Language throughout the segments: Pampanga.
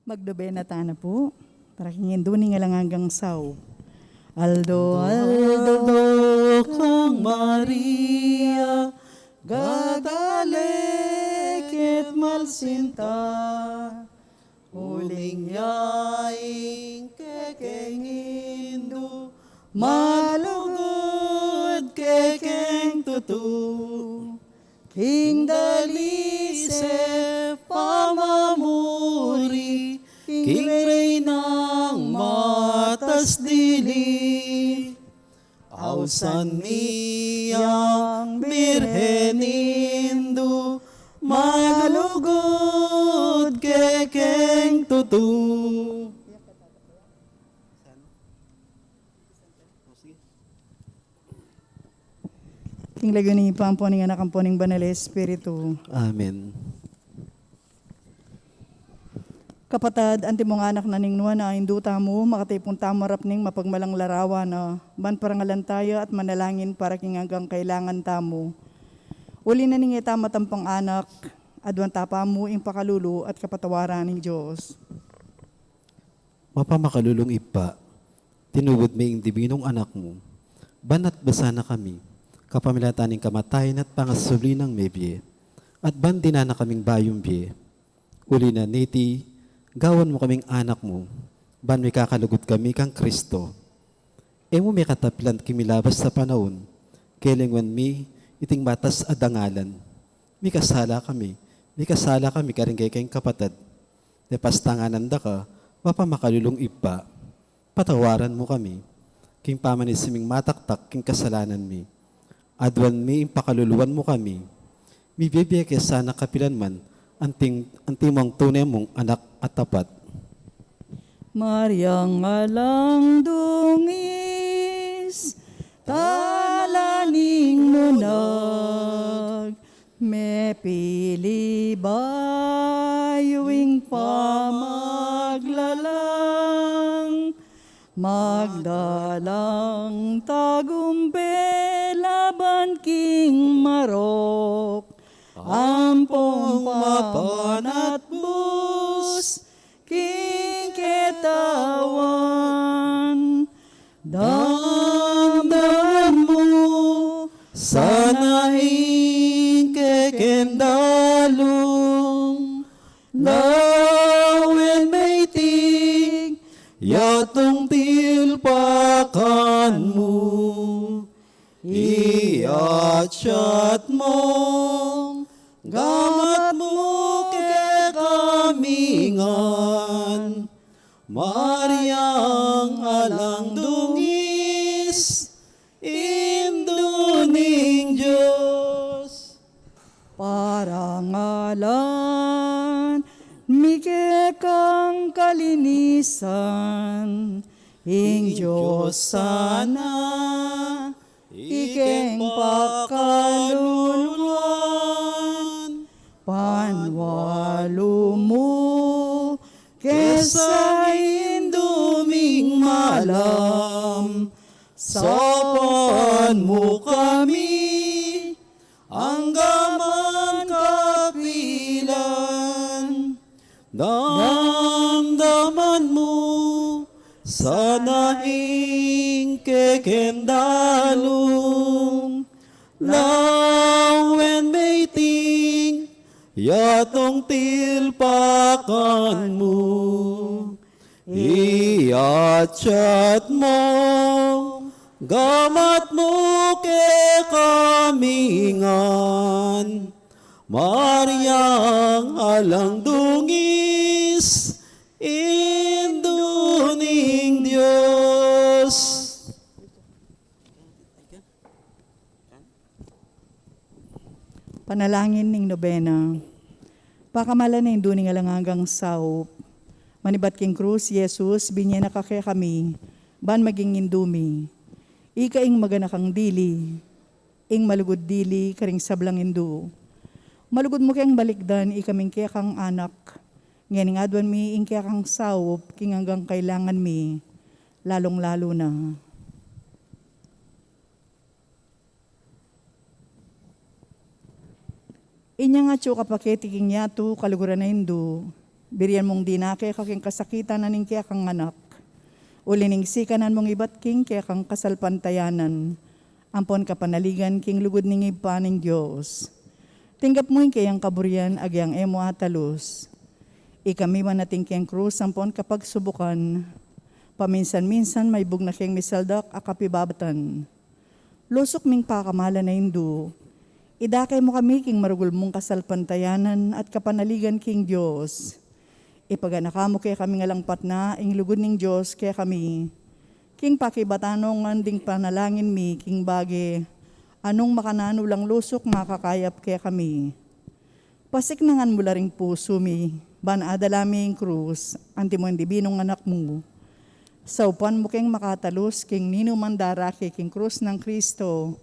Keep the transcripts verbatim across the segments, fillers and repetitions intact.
Magnobena tana pu para king Indu ning alang anggang saup. Aldo-aldo kang Maria, gagale ket malsinta, uling ya ing kekeng Indu, malugud kekeng tutu. King dalise pamamuri, king Reynang matas dili. Ausan mi yang Birhen Indu, malugud kekeng tutu. King lagyu ning Ibpa, ampo ning Anak, ampo ning Banal a Espiritu. Amen. Kapatad, antimong anak na ning nuan a Indu tamu, makatipun tamu arap ning mapagmalang larawan na, ban parangalan taya at manalangin para king anggang kailangan tamu. Uli na ning e ta matampang anak, aduan ta pa mu ing pakalulu at kapatawaran ning Dios. Mapamakalulung Ibpa, tinubud me ing dibinung Anak mu, ban atbasan na kami kapamilatan ning kamatayan at pangasubli nang mebie, at ban dinan na kaming bayung bie. Uli na niti, gawan mu kaming anak mu, ban mikakalugud kami kang Kristo. E mu mi katapilan king milabas a panaun, kelengwan mi iting matas a dangalan. Mikasala kami, mikasala kami karing kekeng kapatad. Depastanganan da ka, mapamakalulung Ibpa, patawaran mu kami. King pamanisi ming mataktak king kasalanan mi, aduan mi ing pakaluluan mu kami. Mibie-bie ke sana kapilan man, anting, antimong tune mung anak a tapat. Mariang alang dungis, tala ning munag, mepili bayu ing pamaglalang, magdalang tagumpe laban king marok, ampong mapanatbus king ketawan. Damdaman mu sana ing kekeng dalung, lawen me iting yatung tilpakan mu. Iatsat mung gamat mu kekami ngan, Mariang alang dungis, Indu ning Dios. Parangalan mi kekang kalinisan, ing Dios sana ikeng pakaluluan. Panwalu mu kesa Indu ming malam, sapan mu kami anggaman kapilan. Damdaman mu sana ing kekeng dalung, lawen me iting yatung tilpakan mu. Iatsat mung gamat mu kekami ngan, Mariang alang dungis, Indu ning Dios. Panalangin ning nobena. Pakamalan a Indu ning alang anggang saup, manibat king krus i Jesus, binye na ka kekami ban maging Indu mi. Ika ing maganakang dili, ing malugud dili karing sablang Indu. Malugud mu keng balikdan ikaming kekang anak, ngening aduan mi ing kekang saup king anggang kailangan mi, lalung-lalu na inyang atyu ka pa keti king yatu, kaluguran a Indu, Birian mung dinake ka king kasakitan na ning kekang anak. Uli ning sikanan mung ibat king kekang kasalpantayanan, ampon kapanaligan king lugud ning Ibpa ning Dios. Tinggap mu ing keyang kaburian agyang e mu atalus. Ikami man atin keng krus ampon kapagsubukan, paminsan-minsan maibug na keng misaldak a kapibabatan. Lusuk ming pakamalan a Indu, idake mu kami king marugul mung kasalpantayanan at kapanaligan king Dios. Ipaganaka mu kekami ngan alang patna ing lugud ning Dios kekami. King pakibatan no ngan ding panalangin mi king bage a nung makananu lang lusuk makakayap kekami. Pasiknangan mu la ring pusu mi, ban adala mi ing krus, antimo ing dibinung anak mu. Saupan mu keng makatalus king ninumang darake king krus nang Kristo,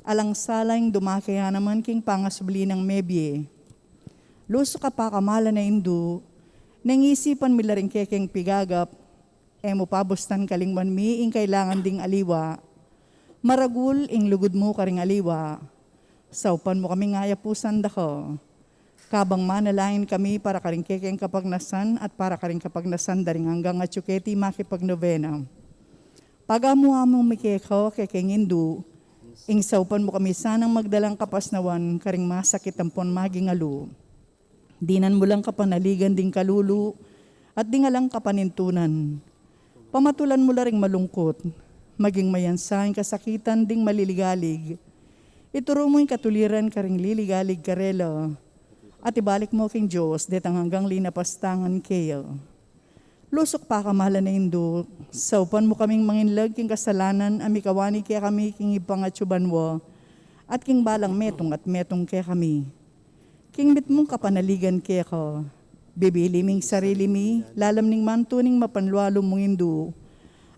alang sala ing dumake ya naman king pangasubli nang mebie. Lusuk a pakamalan a Indu, neng isipan mi la ring kekeng pigagap, e mu pabustan kalingwan mi ing kailangan ding aliwa. Maragul ing lugud mu karing aliwa. Saupan mu kaming ayapusan da ka. Kabang manalangin kami para karing kekeng kapagnasan at para karing kapagnasan da ring anggang atyu keti makipagnobena. Pagamu-amu mi keka, kekeng Indu, ing saupan mu kami sanang magdalang kapasnawan karing masakit ampon maging alu. Dinan mu lang kapanaligan ding kalulu at ding alang kapanintunan. Pamatulan mu la ring malungkut, maging mayansa ing kasakitan ding maliligalig. Ituru mu ing katuliran karing liligalig karela, at ibalik mu king Dios detang anggang linapastangan keya. Lusuk pakamalan a Indu, saupan mu kaming manginlag king kasalanan a mikawani kekami king Ibpang atyu banua, at king balang metung at metung kekami. King mitmung kapanaligan keka, bibili ming sarili mi lalam ning mantu ning mapanlualu mung Indu,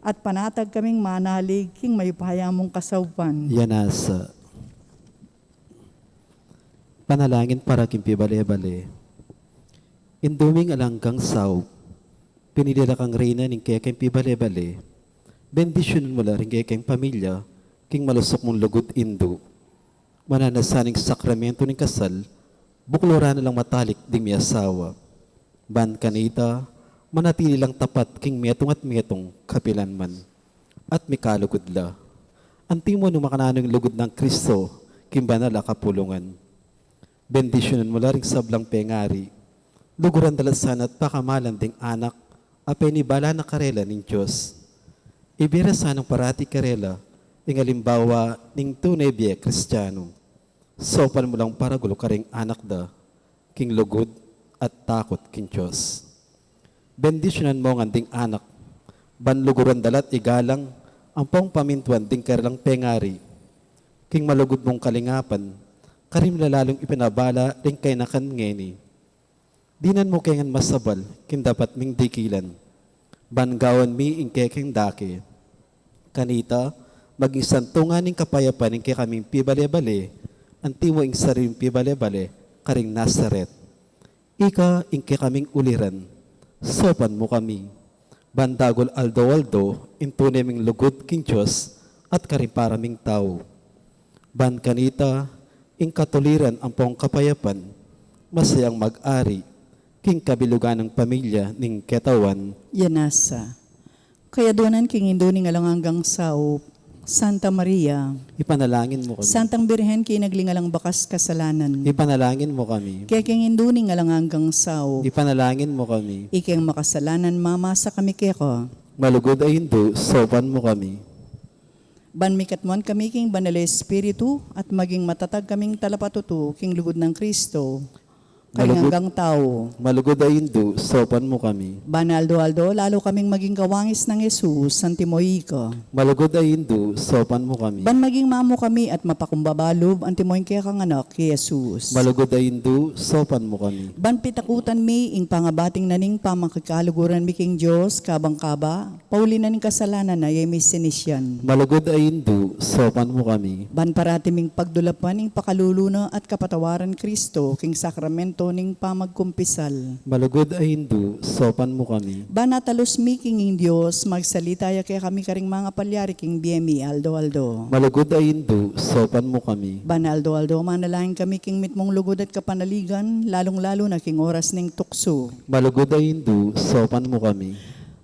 at panatag kaming manalig king mayupaya mung kasaupan. Yan nasa. Panalangin para king pibale-bale. Indu ming alang anggang saup, pinili la kang reyna ning kekeng pibale-bale. Bendisyunan mu la ring kekeng pamilya king malusuk mung lugud Indu. Mananu sa ning sakramentu ning kasal, bukluran na lang matalik ding miasawa. Ban kanita, manatili lang tapat king metung at metung kapilan man. At mikalugud la. Antimo nung makananu ing lugud nang Kristo king banal a kapulungan. Bendisyunan mu la ring sablang pengari. Luguran da la sana at pakamalan ding anak a penibala na karela ning Dios. Ibie ra sanang parati karela ing alimbawa ning tune bie Kristiano. Saupan mu lang paragul karing anak da king lugud at takut king Dios. Bendisyunan mu ngan ding anak, ban luguran da la at igalang ampong pamintuan ding karelang pengari. King malugud mung kalingapan, karin mi la lalung ipinabala ring kayanakan ngeni. Dinan mu ke ngan masabal king dapat ming dikilan. Ban gawan mi ing kekeng dake. Kanita, maging santungan ning kapayapan ing kekaming pibale-bale, antimo ing sariling pibale-bale karing Nazaret. Ika ing kekaming uliran, saupan mu kami. Ban dagul aldo-aldo ing tune ming lugud king Dios at karing para ming tau. Ban kanita, ing katuliran ampong kapayapan, masayang mag-ari king kabilugan nang pamilya ning ketawan. Yan nasa. Kayaduanan king Indu ning alang anggang saup, Santa Maria. Ipanalangin mu kami. Santang Birhen kinagling alang bakas kasalanan. Ipanalangin mu kami. Kekeng Indu ning alang anggang saup. Ipanalangin mu kami. Ikeng makasalanan mama sa kami keka. Malugud a Indu, saupan mu kami. Ban mikatmuan kami king Banal a Espiritu at maging matatag kaming talapatutu king lugud nang Kristo, karing anggang tau. Malugud a Indu, saupan mu kami. Ban aldo-aldo lalu kaming maging kawangis nang Jesus, antimo ika. Malugud a Indu, saupan mu kami. Ban maging mamu kami at mapakumbaba lub, antimo ing kekang anak, i Jesus. Malugud a Indu, saupan mu kami. Ban pitakutan mi ing pangabating na ning pamangkikaluguran mi king Dios, kabang kaba, pauli na ning kasalanan a e mi sinisian. Malugud a Indu, saupan mu kami. Ban parati ming pagdulapan ing pakalulu na at kapatawaran Kristo king sakramento ning pamagkumpisal. Malugud a Indu, saupan mu kami. Ban atalus mi king ing Dios, magsalita ya kekami karing mangapalyari king bie mi aldo-aldo. Malugud a Indu, saupan mu kami. Ban aldo-aldo manalangin kami king mitmung lugud at kapanaligan, lalung-lalu na king oras ning tuksu. Malugud a Indu, saupan mu kami.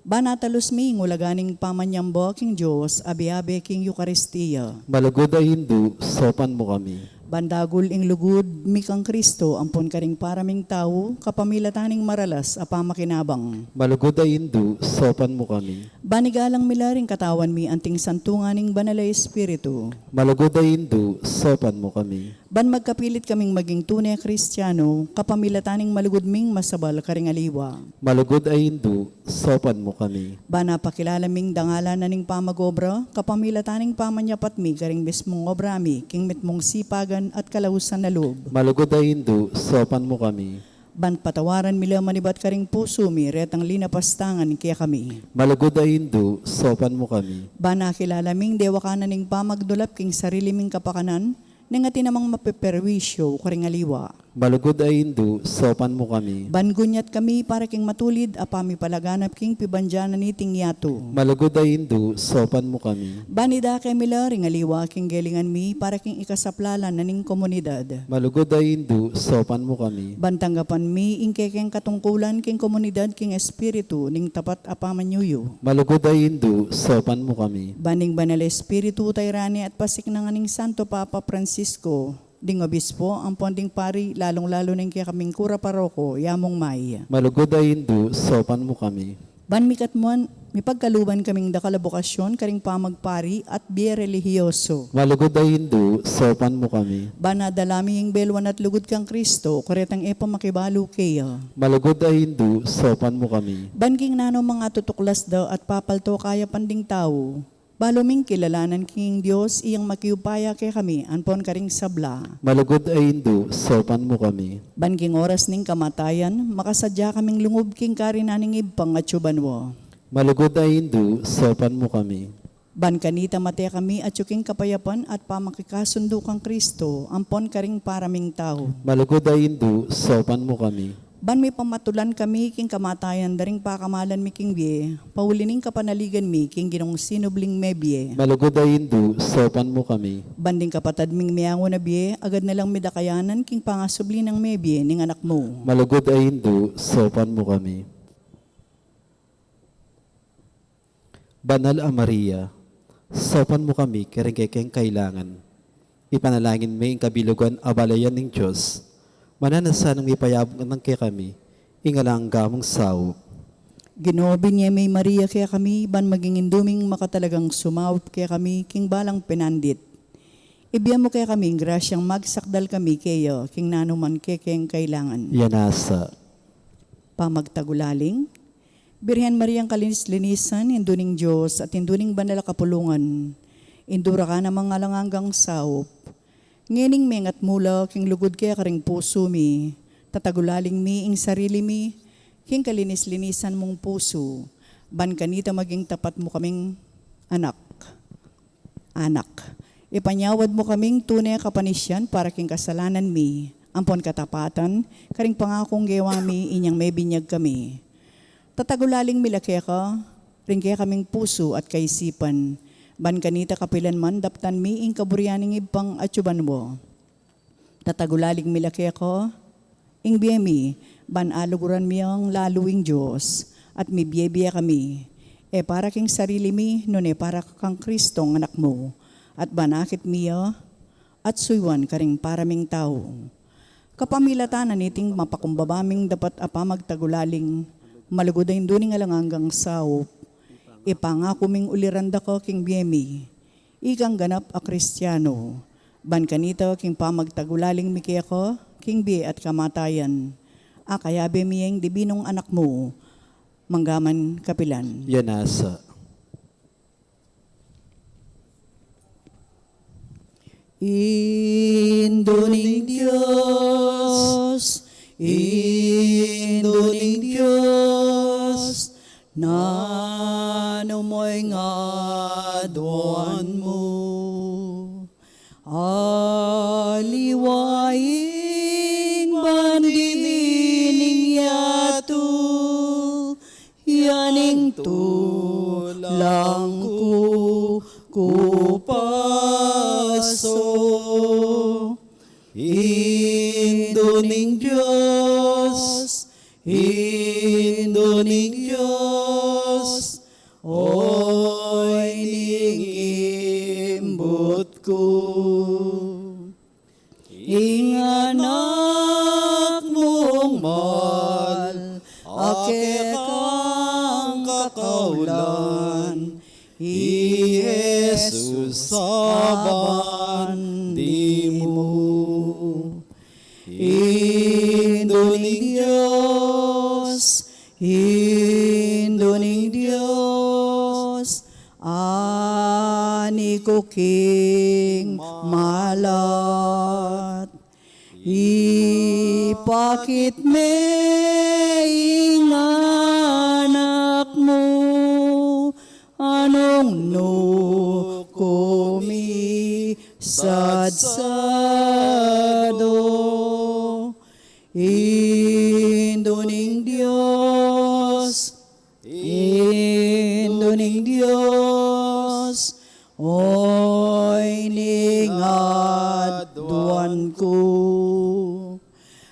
Ban atalus mi ing ulaga ning pamanyamba king Dios, abe-abe king Eukaristia. Malugud a Indu, saupan mu kami. Ban dagul ing lugud mi kang Kristo, ampon karing para ming tau, kapamilatan ning maralas a pamakinabang. Malugud a Indu, saupan mu kami. Ban igalang mi la ring katawan mi anting santungan ning Banal a Espiritu. Malugud a Indu, saupan mu kami. Ban magkapilit kaming maging tune a Kristiano, kapamilatan ning malugud ming masabal karing aliwa. Malugud a Indu, saupan mu kami. Ban apakilala ming dangalan na ning pamag-obra, kapamilatan ning pamanyapat mi karing mismung obra mi, king mitmung sipagan at kalausan a lub. Malugud a Indu, saupan mu kami. Ban patawaran mi la manibat karing pusu mi, retang linapastangan kekami. Malugud a Indu, saupan mu kami. Ban akilala ming dewakan na ning pamagdulap king sarili ming kapakanan, neng atin namang mapeperwisyo karing aliwa. Malugud a Indu, saupan mu kami. Ban gunyat kami para king matulid a pamipalaganap king pibandian na niting yatu. Malugud a Indu, saupan mu kami. Ban idake mi la ring aliwa king gelingan mi para king ikasaplalan na ning komunidad. Malugud a Indu, saupan mu kami. Ban tanggapan mi ing kekeng katungkulan king komunidad king espiritu ning tapat a pamanyuyu. Malugud a Indu, saupan mu kami. Ban ing Banal a Espiritu, tayran at pasiknangan ning Santo Papa Francisco, ding obispo, ampon ding pari, lalung-lalu ning kekaming kura paroko, yamung may. Malugud a Indu, saupan mu kami. Ban mikatmuan, mipagkaluban kaming dakal a bokasyon karing pamagpari at bie relihiyoso. Malugud a Indu, saupan mu kami. Ban adala mi ing beluan at lugud kang Kristo, karetang e pa makibalu keya. Malugud a Indu, saupan mu kami. Ban king nanu mang atutuklas da at papalto kayapan ding tau, balu ming kilalanan king Dios, iyang makiupaya kekami, ampon karing sabla. Malugud a Indu, saupan mu kami. Ban king oras ning kamatayan, makasadya kaming lungub king karinan ning Ibpang atsu banua. Malugud a Indu, saupan mu kami. Ban kanita mate kami atsu king kapayapan at pamakikasundu kang Kristo, ampon karing para ming tau. Malugud a Indu, saupan mu kami. Ban mipamatulan kami king kamatayan da ring pakamalan mi king bie, pauli ning kapanaligan mi king Ginung sinubling mebie. Malugud a Indu, saupan mu kami. Ban ding kapatad ming miangu na bie, agad na lang midakayanan king pangasubli nang mebie ning Anak mu. Malugud a Indu, saupan mu kami. Banal a Maria, saupan mu kami karing kekeng kailangan. Ipanalangin mi ing kabilugan a balayan ning Dios. Mananasan nang mipayabun kekami ing alang angga mung saup. Ginu, binie me i Maria kekami, ban maging indu ming makatalagang sumaup kekami king balang pinandit. Ibie mu kekami ing grasyang magsakdal kami keya king nanu man kekeng kailangan. Iya nasa. Pamagtagulaling. Birhen Mariang kalinis-linisan, Indu ning Dios at Indu ning banal a kapulungan, Indu ra ka namang alang anggang saup. Ngening mengat mu la king lugud keka ring pusu mi, tatagulaling mi ing sarili mi king kalinis-linisan mung pusu, ban kanita maging tapat mu kaming anak. Anak, ipanyawad mu kaming tune a kapanisian para king kasalanan mi, ampon katapatan karing pangakung gewa mi inyang mebinyag kami. Tatagulaling mi la keka ring kekaming pusu at kaisipan, ban kanita kapilan man daptan mi ing kaburian ning Ibpang atsu banua. Tatagulaling mi la keka ing bie mi, ban aluguran mi yang lalu ing Dios, at mibie-bie kami, e para king sarili mi, nune para kang Kristong Anak mu, at ban akit mi ya at suyuan karing para ming tau. Kapamilatan na niting mapakumbaba ming dapat a pamagtagulaling, malugud a Indu ning alang anggang saup, ipangaku ming uliran da ka king bie mi, ikang ganap a Kristiano, ban kanita king pamagtagulaling mi keka king bie at kamatayan, akayabe mi ing dibinung Anak mu, manggaman kapilan. Iya nasa. Indu ning Dios, Indu ning Dios, nanu mo ing aduan mu? Aliwa ing bandi mi Indu ning Dios, Indu ning Dios, oy ning imbut ku. Ing anak mung mal, a kekang kakaulan, i Jesus aban dimu. Indu ning Dios, Indu ning Dios, ani ku king malat. Ipakit me ing anak mu, anung nu ku misadsadu. Indu ning Dios, Indu ning Dios, oy ning aduan ku.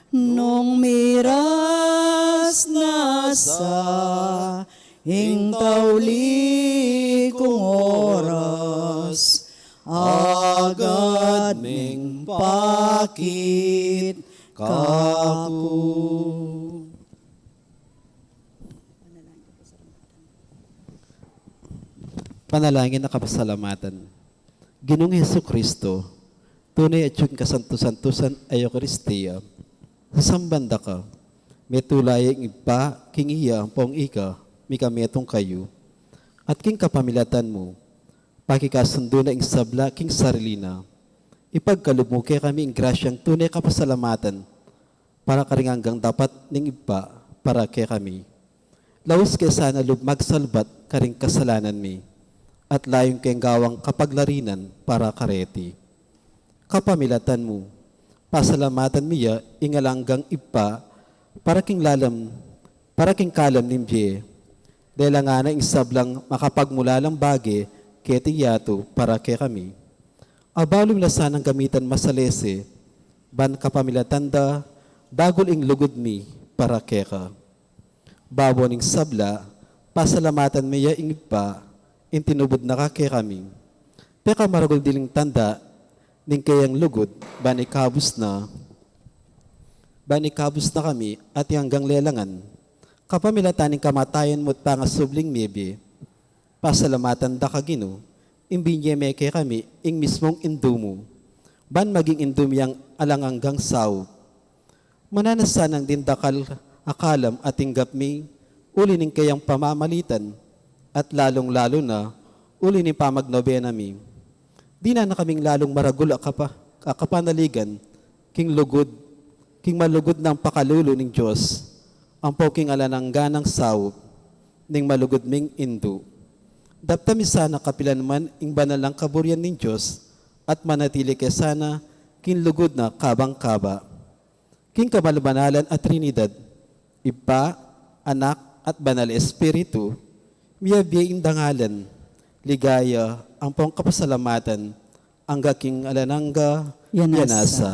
Nung miras na sa ing tauli kung oras, agad meng pakit kaku. Panalangin a kapasalamatan. Ginung Jesucristo, tune atyu king kasantu-santusan a Eukaristia, sasamban da ka, metula ya ing Ibpa king iya ampong ika, mikametung kayu. At king kapamilatan mu, pakikasundu na ing sabla king sarili na. Ipagkalub mu kekami ing grasyang tune kapasalamatan, para karing anggang dapat ning Ibpa para kekami. Laus ke sana lub magsalbat karing kasalanan mi, at layun keng gawang kapaglarinan para kareti. Kapamilatan mu, pasalamatan mi ya ing alang anggang Ibpa, para king lalam, para king kalam ning bie, lelangan na ing sablang makapagmulalang bage keti yatu para kekami. Abalu mi la sanang gamitan masalese, ban kapamilatan da, dagul ing lugud mi para keka. Babo ning sabla, pasalamatan mi ya ing Ibpa, ing tinubud na ka kekami. Pekamaragul diling tanda ning keyang lugud, ban ikabus na, ban ikabus na kami, at ing anggang lelangan. Kapamilatan ning kamatayan mu at pangasubling mebie, pasalamatan da ka, Ginu, ing binie me kekami ing mismung Indu mu, ban maging indu mi yang alang anggang saup. Mananu na sanang dindakal a kalam a tinggap mi, uli ning keyang pamamalitan, at lalung-lalu na, uli ning pamagnobena mi. Dinan na kaming lalung maragul a kapa-, a kapanaligan, king lugud, king malugud nang pakalulu ning Dios, ampo king alang angga nang saup ning malugud ming Indu. Daptan mi sana kapilan man ing banal nang kaburian ning Dios, at manatili ke sana king lugud na kabang-kaba. King kabanal-banalan a Trinidad, Ibpa, Anak, at Banal Espiritu, miyabie ing dangalan, ligaya, ampong kapasalamatan, angga king alang angga, ya nasa. Ya nasa.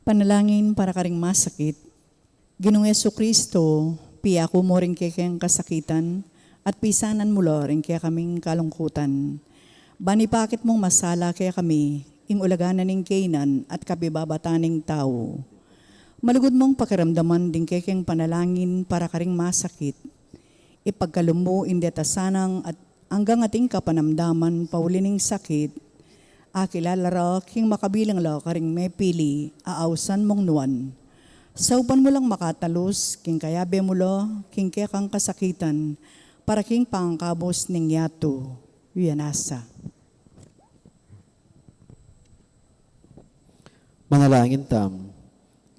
Panalangin para karing masakit. Ginung Jesucristo, piyaku mu ring kekeng kasakitan, at pisanan mu la ring kekaming kalungkutan. Ban ipakit mung masala kekami, ing ulaga na ning kainan at kabibabatan ning tau. Malugud mung pakiramdaman ding kekeng panalangin para karing masakit. Ipagkalub mu ing deta sanang at anggang ating kapanamdaman pauli ning sakit, akilala ra king makabilang la karing mepili a ausan mung nuan. Saupan mu lang makatalus king kayabe mu la king kekang kasakitan para king pangakabus ning yatu. Uyanasa. Manalangin tamu.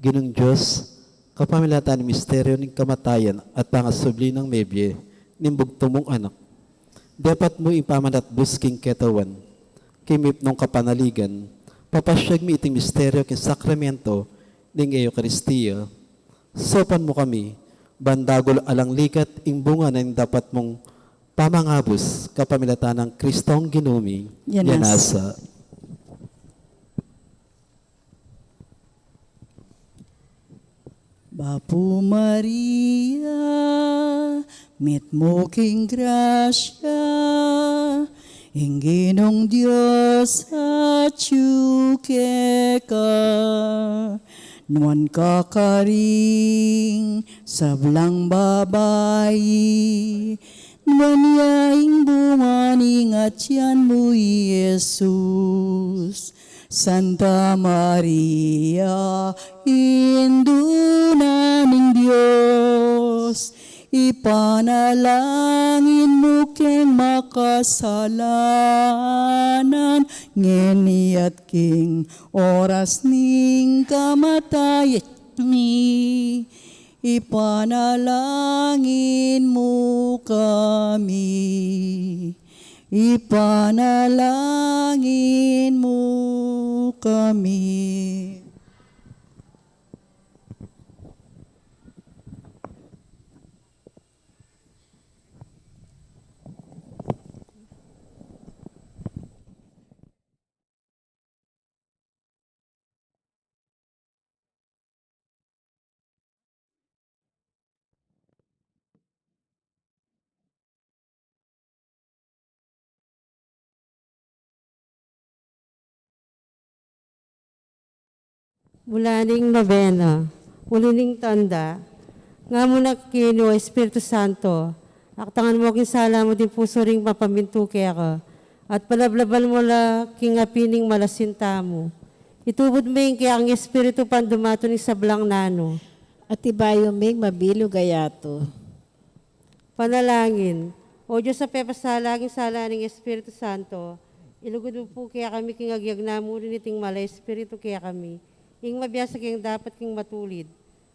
Ginung Dios, kapamilatan ning misteryo ning kamatayan at pangasubli nang mebie ning bugtung mung Anak, depat mu ing pamanatbus king ketawan, king mipnung kapanaligan, papasyag mi iting misteryo king sakramento ning Eukaristia. Saupan mu kami, ban dagul alang ligat ing bunga na ning dapat mung pamangabus, kapamilatan nang Kristong Ginu mi. Yan nasa. Yan nasa. Bapu Maria, mitmu king grasya, ing Ginung Dios atyu keka. Nuan ka karing sablang babai, nuan ya ing bunga ning atian mu, i Jesus. Santa Maria, Indu na ning Dios, ipanalangin mu keng makasalanan, ngeni at king oras ning kamatayan mi. Ipanalangin mu kami. Ipanalangin mu kami. Mula ning nobena, uli ning tanda, nga mu na keni, o Espiritu Santo, aktangan mu king sala mu ding pusu ring mapamintu keka, at palablaban mu la king api ning malasinta mu. Itubud me ing kekang espiritu ban dumatung ing sablang nanu. At ibayu meng mabilug a yatu. Panalangin. O Dios a pepasala king sala ning Espiritu Santo, ilugud mu pu kekami king agyag na mu rin iting Mala Espiritu kekami, ing mabiasa keng dapat king matulid,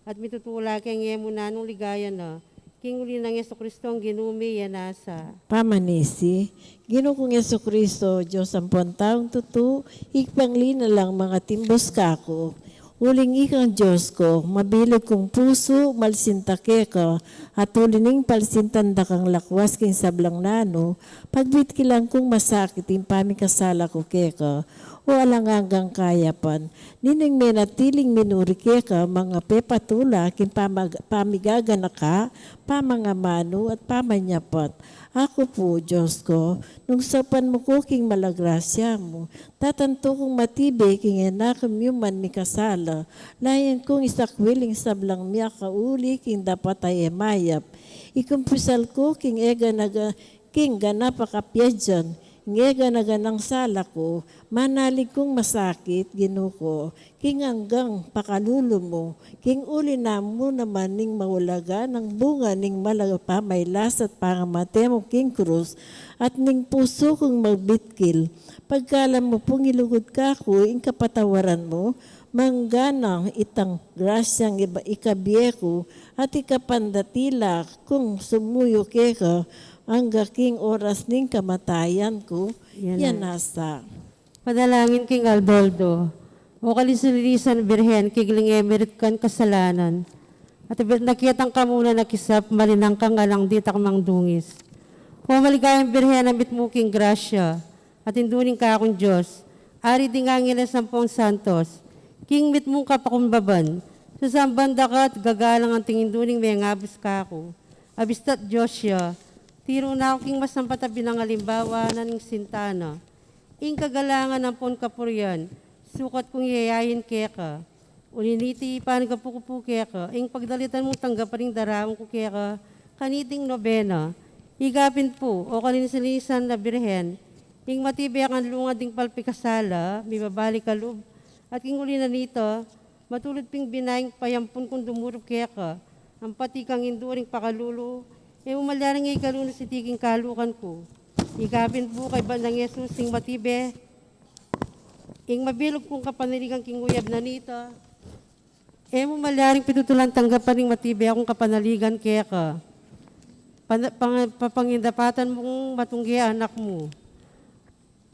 at mitutula keng e mu nanung ligaya na, king uli nang Jesucristo a Ginu mi, ya nasa. Pamanisi. Ginu kung Jesucristo, Dios ampon taung tutu, ipanglinalang mangatimbus kaku. Uling ikang Dios ku, mabilug kung pusu, malsinta keka, at uli ning palsintan da kang lakwas king sablang nanu, pagbitkilan kung masakit ing pamikasala ku keka, o alang anggang kayapan, nining menatiling minuri keka, mangapepatula king pamag-, pamigaganaka, pamangamanu, at pamanyapat. Aku pu, Dios ku, nung saupan mu ku king mala grasya mu, tatantu kung matibe king e na ku miuman mikasala, layan kung isakwil ing sablang miyakauli king dapat a e mayap. Ikumpisal ku king e ganaga-, king ganap a kapiadan, ing e gana-ganang sala ku, manalig kung masakit, Ginu ku, king anggang pakalulu mu, king uli na mu naman ning maulaga nang bunga ning mala pamailas at pangamate mu king krus, at ning pusu kung magbitkil. Pagkalam mu pung ilugud kaku ing kapatawaran mu, manggana itang grasyang iba-, ikabie ku, at ikapandatila kung sumuyu keka, angga king oras ning kamatayan ku, ya nasa. Panalangin king aldo-aldo. O kalinsan-linsan Birhen, kigling e mirit kan kasalanan, at bet na ketang kamunan a kisap, malinang kang alang ditak mangdungis. O maligayang Birhen a mitmu king grasya, at Indu ning kakung Dios, Ari ding angeles ampong santos, king mitmung kapakumbaban, sasamban da ka at gagalang anting Indu ning mengabus kaku. Abista't Dios ya, tiru na ku king masampat a binangalimbawa na ning sinta na. Ing kagalangan ampon kapurian, sukat kung yayain keka. Uli niti, panyawad ku pu keka, ing pagdalitan mung tanggapan ing daraun ku keka, kaniting nobena. Ika pin pu, o kalinsan-linsan a Birhen, ing matibe a kanlungan ding palpikasala, mibabalik a lub, at king uli na nita, matulud ping bina ing payampun kung dumurup keka, ampat ikang Indu ring pakalulu, e mu malyaring ikalunus iti king kalukan ku. Ika pin pu, kaybat nang Jesus, ing matibe, ing mabilug kung kapanaligan king uyab na nita, e mu malyaring pitutulan tanggapan ing matibe a kung kapanaligan keka. Pana-, pang-, papangindapatan mung matungge anak mu.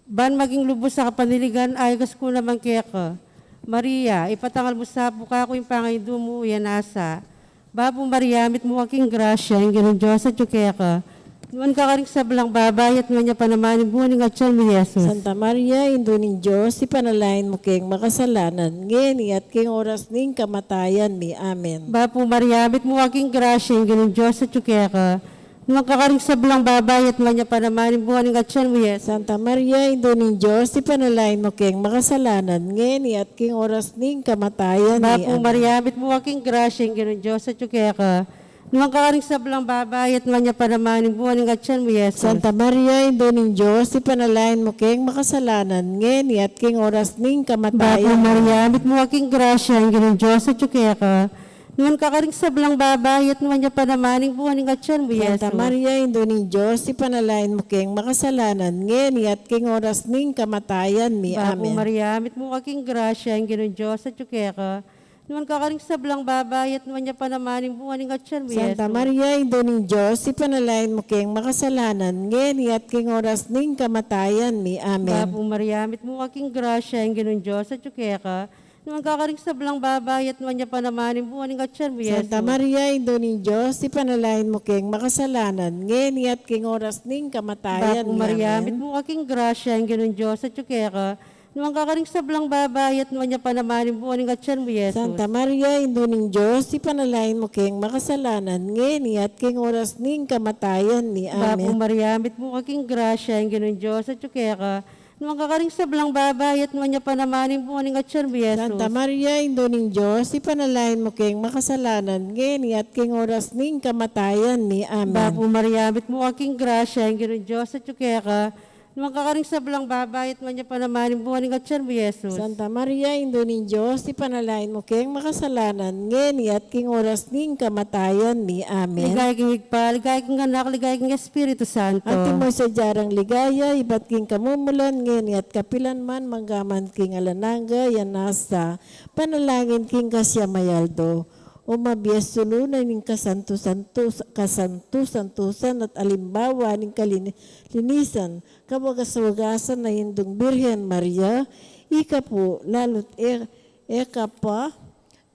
Ban maging lubus a kapanaligan, aygas ku naman keka. Maria, ipatangal mu sa pu kaku ing pangaindu mu, ya nasa. Bapu Maria, mitmu ka king grasya, ing Ginung Dios atyu keka. Nuan ka karing sablang babai, at nuan ya pa naman ing bunga ning atian mu, Jesus. Santa Maria, Indu ning Dios, ipanalangin mu keng makasalanan, ngeni at keng oras ning kamatayan mi. Amen. Bapu Maria, mitmu ka king grasya, ing Ginung Dios atyu keka. Nuan ka karing sablang babai, at nuan ya pa naman ing bunga ning atian mu, Jesus. Santa Maria, Indu ning Dios, ipanalangin mu keng makasalanan, ngeni at keng oras ning kamatayan mi. Bapu Maria, mitmu ka king grasya, ing Ginung Dios atyu keka. Nuan ka karing sablang babai, at nuan ya pa naman ing bunga ning atian mu, Jesus. Santa Maria, Indu ning Dios, ipanalangin mu keng makasalanan, ngeni at keng oras ning kamatayan. Bapu Maria, mitmu ka king grasya, ing Ginung Dios atyu keka. Nuan ka karing sablang babai, at nuan ya pa naman ing bunga ning atian mu, Jesus. Santa Maria, Indu ning Dios, ipanalangin mu keng makasalanan, ngeni at keng oras ning kamatayan mi. Bapu Maria, mitmu ka king grasya, ing Ginung Dios atyu keka. Nuan ka karing sablang babai, at nuan ya pa naman ing bunga ning atian mu, Jesus. Santa Maria, Indu ning Dios, ipanalangin mu keng makasalanan, ngeni at keng oras ning kamatayan mi. Amen. Bapu Maria, mitmu ka king grasya, ing Ginung Dios atyu keka. Nuan ka karing sablang babai, at nuan ya pa naman ing bunga ning atian mu, Jesus. Santa Maria, Indu ning Dios, ipanalangin mu keng makasalanan, ngeni at keng oras ning kamatayan mi. Amen. Bapu Maria, mitmu ka king grasya, ing Ginung Dios atyu keka. Nuan ka karing sablang babai, at nuan ya pa naman ing bunga ning atian mu, Jesus. Santa Maria, Indu ning Dios, ipanalangin mu keng makasalanan, ngeni at keng oras ning kamatayan mi. Amen. Bapu Maria, mitmu ka king grasya, ing Ginung Dios atyu keka. Nuan ka karing sablang babai, at nuan ya pa naman ing bunga ning atian mu, Jesus. Santa Maria, Indu ning Dios, ipanalangin mu keng makasalanan, ngeni at keng oras ning kamatayan mi. Amen. Bapu Maria, mitmu ka king grasya, ing Ginung Dios atyu keka. Nuan ka karing sablang babai, at nuan ya pa naman ing bunga ning atian mu, Jesus. Santa Maria, Indu ning Dios, ipanalangin mu keng makasalanan, ngeni at keng oras ning kamatayan mi. Amen. Ligaya king Ibpa, ligaya king Anak, ligaya king Espiritu Santo. Antimo ing sadya rang ligaya, ibat king kamumulan, ngeni at kapilan man, mangga man king alang angga. Iya na sa panalangin king kasyang mayaldo. O mabias sulu na ning kasantu-santu-, kasantu-santusan at alimbawa ning kalinisan, kawagas-wagasan a Indung Birhen Maria, ika pu, lalu't e-, e ka pa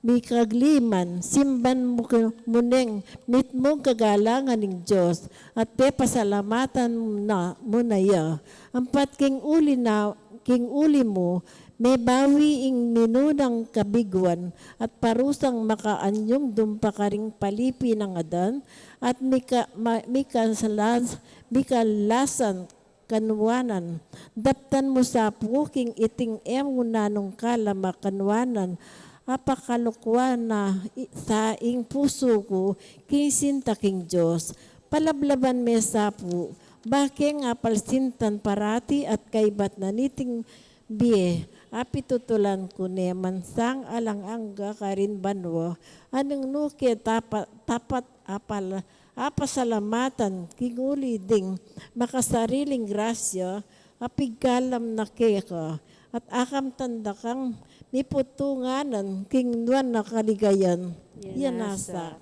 mikagliman, simban mu ke-, mu neng mitmung kagalangan ning Dios, at pepasalamatan na, mu na ya. Ampat king uli na, king uli mu, mebawi ing minunang kabiguan, at parusang makaanyung dumpa karing palipi nang Adan, at mika-, ma-, mikasalas-, mikalasan kanuanan. Daptan mu sa pu king iting e mu nanung kalam a kanuanan, apakalukwan na i-, sa ing pusu ku, king sinta king Dios. Palablaban me sa pu, ba keng apalsintan parati at kaibat na niting bie, apitutulan ku ne man sang alang angga karin banua, a nung nu ke tapa-, tapat apal-, apasalamatan king uli ding makasariling grasya a pigkalam na keka, at akamtan da kang miputunganan king nuan a kaligayan. Iya na sa.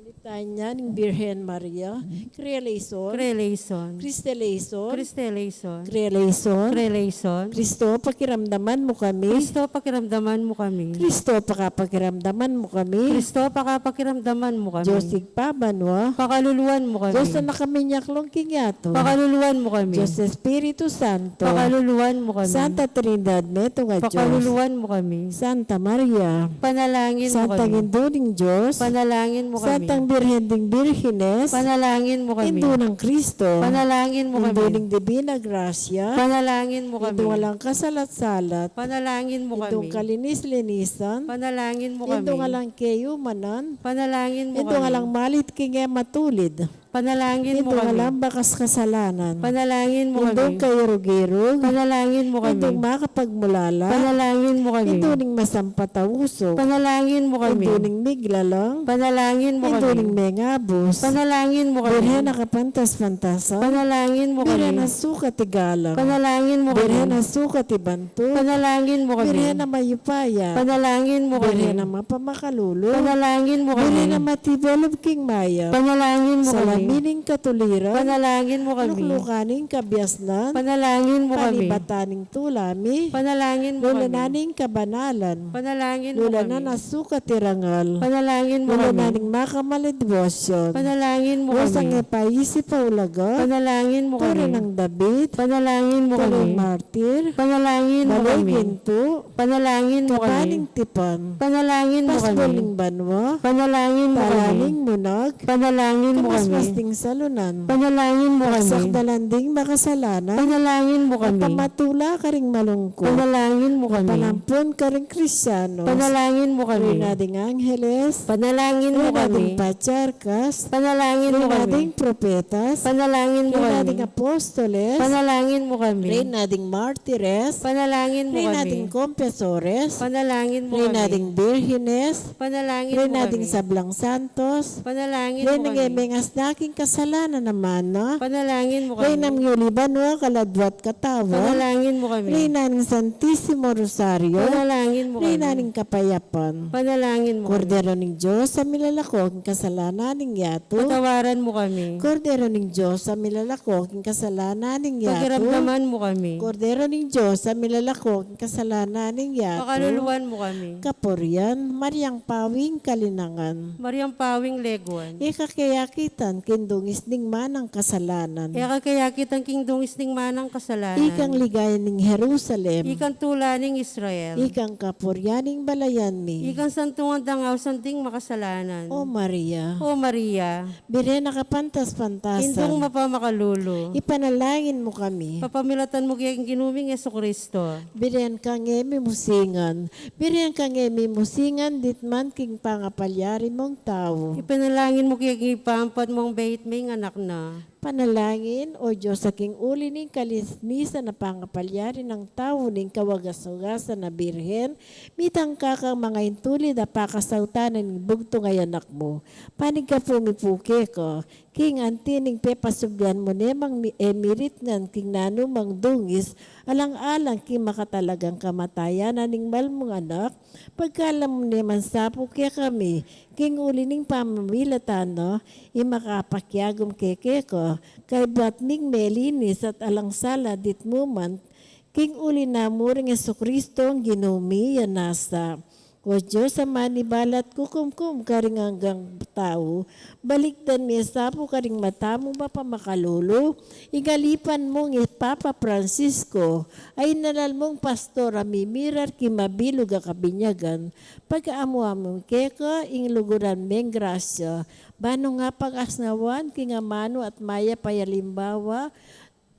Litanya ning Birhen Maria. Kyrie eleison. Kyrie eleison. Christe eleison. Christe eleison. Kyrie eleison. Kyrie eleison. Kristo, pakiramdaman mu kami. Kristo, pakiramdaman mu kami. Kristo, pakapakiramdaman mu kami. Kristo, pakapakiramdaman mu kami. Dios Ibpa banua. Pakaluluan mu kami. Dios a anak a minyaklung king yatu. Pakaluluan mu kami. Dios Espiritu Santo. Pakaluluan mu kami. Santa Trinidad, metung a Dios. Pakaluluan mu kami. Santa Maria. Panalangin mu kami. Santang Indu ning Dios. Panalangin mu kami. Santang Birhen ding Birhenes. Panalangin mu kami. Indu nang Kristo. Panalangin mu kami. Indu ning Divina Gracia. Panalangin mu kami. Indung alang kasalat-salat. Panalangin mu kami. Indung kalinis-linisan. Panalangin mu kami. Indung alang keyumanan. Panalangin mu kami. Indung alang malit king e matulid. Panalangin mu kami. Indung alang bakas kasalanan. Panalangin mu kami. Indung kairug-irug. Panalangin mu kami. Indung makapagmulala. Panalangin mu kami. Indu ning masampat a usuk. Panalangin mu kami. Indu ning miglalang. Panalangin mu kami. Indu ning mengabus. Panalangin mu kami. Birhen a kapantas-pantasan. Panalangin mu kami. Birhen a sukat igalang. Panalangin mu kami. Birhen a sukat ibantul. Panalangin mu kami. Birhen a mayupaya. Panalangin mu kami. Birhen a mapamakalulu. Panalangin mu kami. Birhen a matibelub king mayap. Panalangin mu kami. Salamat Mining katuliran. Panalangin mu kami. Luklukan ning kabiasnan. Panalangin mu kami. Panibatan ning tula mi. Panalangin mu kami. Lulanan ning kabanalan. Panalangin mu kami. Lulanan a sukat a rangal. Panalangin mu kami. Lulanan ning makamal a debosyon. Panalangin mu kami. Losang e paisip a ulaga. Panalangin mu kami. Turi nang David. Panalangin mu kami. Turing martir. Panalangin mu kami. Bale gintu. Panalangin mu kami. Kapaning tipan. Panalangin mu kami. Pasbul ning banua. Panalangin mu kami. Talaning munag. Panalangin mu kami. Kamasmas ding salunan. Panalangin mu kami. Sakdalan ding makasalanan. Panalangin mu kami. Pamatula karing malungkut. Panalangin mu kami. Panampun karing Kristianos. Panalangin mu kami. Reyna ding Angeles. Panalangin mu kami. Reyna ding Patriarkas. Panalangin mu kami. Reyna ding Propetas. Panalangin mu kami. Reyna ding Apostoles. Panalangin mu kami. Reyna ding Martires. Panalangin mu kami. Reyna ding Confesores. Panalangin mu kami. Reyna ding Birhenes. Panalangin mu kami. Reyna ding sablang Santos. Panalangin mu kami. Reyna ding e mengasna king kasalanan a mana. Panalangin mu kami. Reyna ning uli banua, kaladua at katawan. Panalangin mu kami. Reyna ning Santisimo Rosario. Panalangin mu kami. Reyna ning kapayapan. Panalangin mu kami. Kordero ning Dios a milalako king kasalanan ning yatu. Patawaran mu kami. Kordero ning Dios a milalako king kasalanan ning yatu. Pakiramdaman mu kami. Kordero ning Dios a milalako king kasalanan ning yatu. Pakaluluan mu kami. Kapurian, Mariang Pawing kalinangan. Mariang Pawing leguan. Ika ke yakitan king dungis ning manang kasalanan. Ika ke yakitan king dungis ning manang kasalanan. Ikang ligaya ning Jerusalem. Ikang tula ning Israel. Ikang kapurian ning balayan mi. Ikang santungan dang ausan ding makasalanan. O Maria. O Maria. Birhen a kapantas-pantasan. Indung mapamakalulu. Ipanalangin mu kami. Papamilatan mu ke king Ginu ming Jesucristo. Birhen kang e mimusingan. Birhen kang e mimusingan ditman king pangapalyari mung tau. Ipanalangin mu ke king ipampat mung bait ming anak na. Panalangin, O Dios, a king uli ning kalinisan a pangapalyari nang tau ning kawagas-wagasan a Birhen, mitangka kang mangintulid a pakasautanan ning bugtung a Anak mu. Panigkapu mi pu keka, king anti ning pepasublian mu ne mang mi-, e miritngan king nanu mang dungis, alang-alang king makatalagang kamatayan na ning mal mung Anak, pagkalam mu ne mang sapu kekami, king uli ning pamamilatan na, ing makapakiagum ke keka, kaybat ming melinis at alang sala ditmu man, king uli na mu ring Jesucristo, Ginu mi, ya nasa. O Dios, a manibalat kukumkum karing anggang tau, balikdan me sapu karing mata mung mapamakalulu, ing alipan mung i Papa Francisco, a inalal mung pastor a mimirar king mabilug a kabinyagan, pagkaamuan mu keka ing luguran meng grasya, ba nung apag-asnawan king amanu at mayap a alimbawa,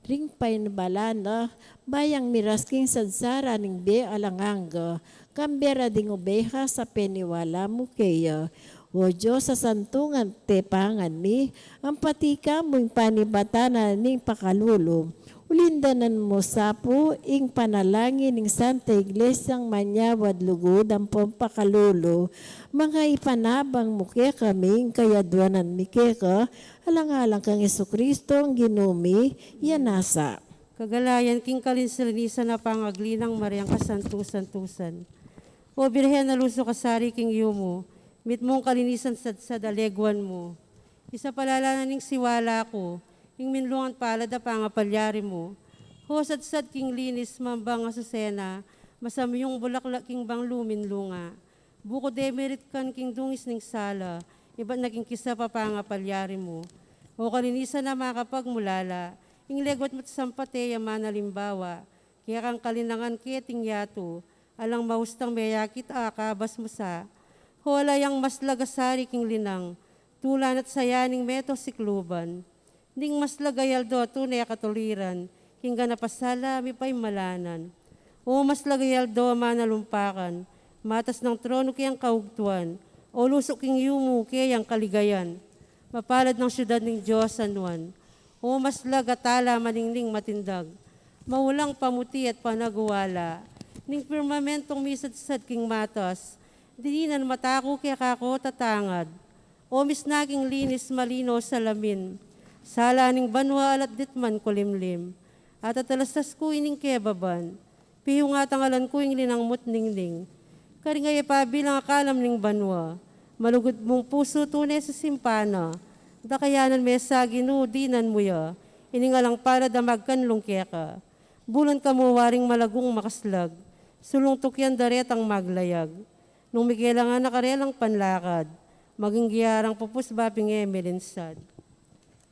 ring panibalan na, ba yang miras king sadsaran ning bie alang angga, kambe ra ding obehas a peniwala mu keya. O Dios, a santungan tepangan mi, ampati ka mu ing panibatan na ning pakalulu. Ulindanan mu sapu ing panalangin ning Santa Iglesiang manyawad lugud ampong pakalulu, manga ipanabang mu kekami ing kayaduanan mi keka, alang-alang kang Jesucristo, Ginu mi, ya nasa. Kagalayan king kalinsalinisan a pangagli nang Mariang kasantu-santusan. O Birhen a lusuk a sari king yumu, mitmung kalinisan sadsad a leguan mu. Isapalala na ning siwala ku, ing minlungan palad a pangapalyari mu. Ho sadsad king linis mambang asusena, masamyung bulaklak king bang luminlunga. Bukud e miritkan king dungis ning sala, ibat na king kisap a pangapalyari mu. O kalinisan a makapagmulala, ing leguat mu't sampat e ya manalimbawa, kekang kalinangan keting yatu, alang maustang meyakit a akabas mu sa. Ho ala yang maslag a sari king linang, tula na't saya ning meto sikluban. Ning maslag a aldo tune katuliran, king ganap a sala mipaimalanan. O maslag a aldo a manalumpakan, matas nang tronu keyang kaugtuan, o lusuk king yumu keyang kaligayan. Mapalad nang siudad ning Dios San Juan. O maslag a tala maningning matindag, maulang pamuti at panagwala, ning pirmamentung misadsad king matas, dininan mata ku keka ko tatangad. O misna king linis malino salamin, sala ning banua alat ditman kulimlim. At atalastas ku ining kebaban, pihungat a ngalan ku ing linang mu't ningning. Karing e pabilang a kalam ning banua, malugud mung pusu tune sisimpan na. Dakayanan me sa, Ginu, dinan mu ya ining alang palad a magkanlung keka. Bulan ka mu waring malagung makaslag, sulung tukyan da retang maglayag. Nung mikelangan na karelang panlakad, maging giyarang pupus babing e melinsad.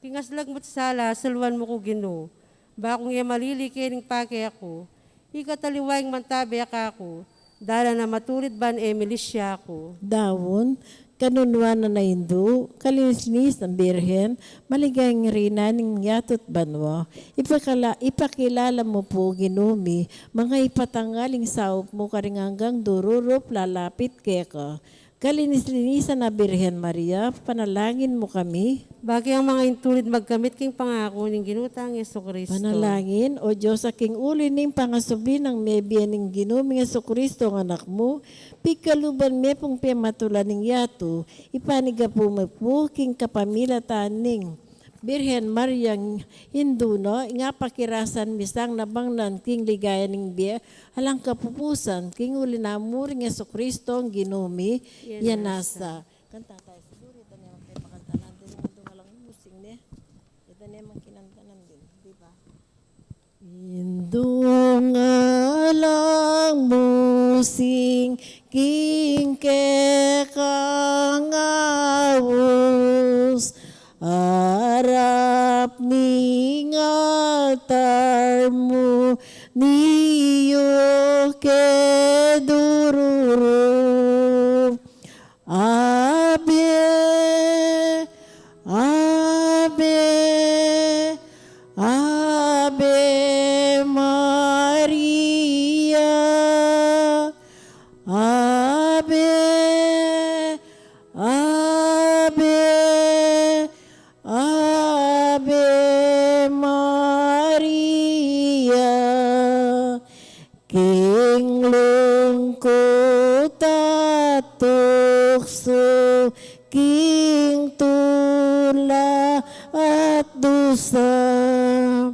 King aslag mu't sala, saluan mu ku, Ginu, bakung e malili kening pake ku. Ika taliwa ing mantabe kaku, dalan a matulid ban e milisya ku. Daun, kanunuan a Indu, kalinis-linis a Birhen, maligayang Reyna ning yatu't banua. Ipakala-, ipakilala mu pu, Ginu mi, manga ipatangal ing saup mu karing anggang dururup lalapit keka. Kalinis-linisan a Birhen Maria, panalangin mu kami. Baki ang manga intulid magkamit king pangaku ning Ginu tang Jesucristo. Panalangin, O Dios, a king uli ning pangasubli nang mebie ning Ginu ming Jesucristo a Anak mu, pigkaluban me pung pematulan ning yatu, ipanyawad mu pu king kapamilatan ning Birhen Maria, Indu na, ing apakirasan mi sang nabangnan king ligaya ning bie alang kapupusan, king uli na mu ring Jesucristo a Ginu mi. Yan nasa. Kanta tayo siguro, ita ne mang kaya pakanta natin, ita ne mang kinanta natin, di ba? Indung alang musing king kekang aus, arap ning altar mu, niyu ke dururup. Ave, Ave, Ave Maria. Ave, Ave, Ave Maria. King lungkut at tuksu, king tula at dusa,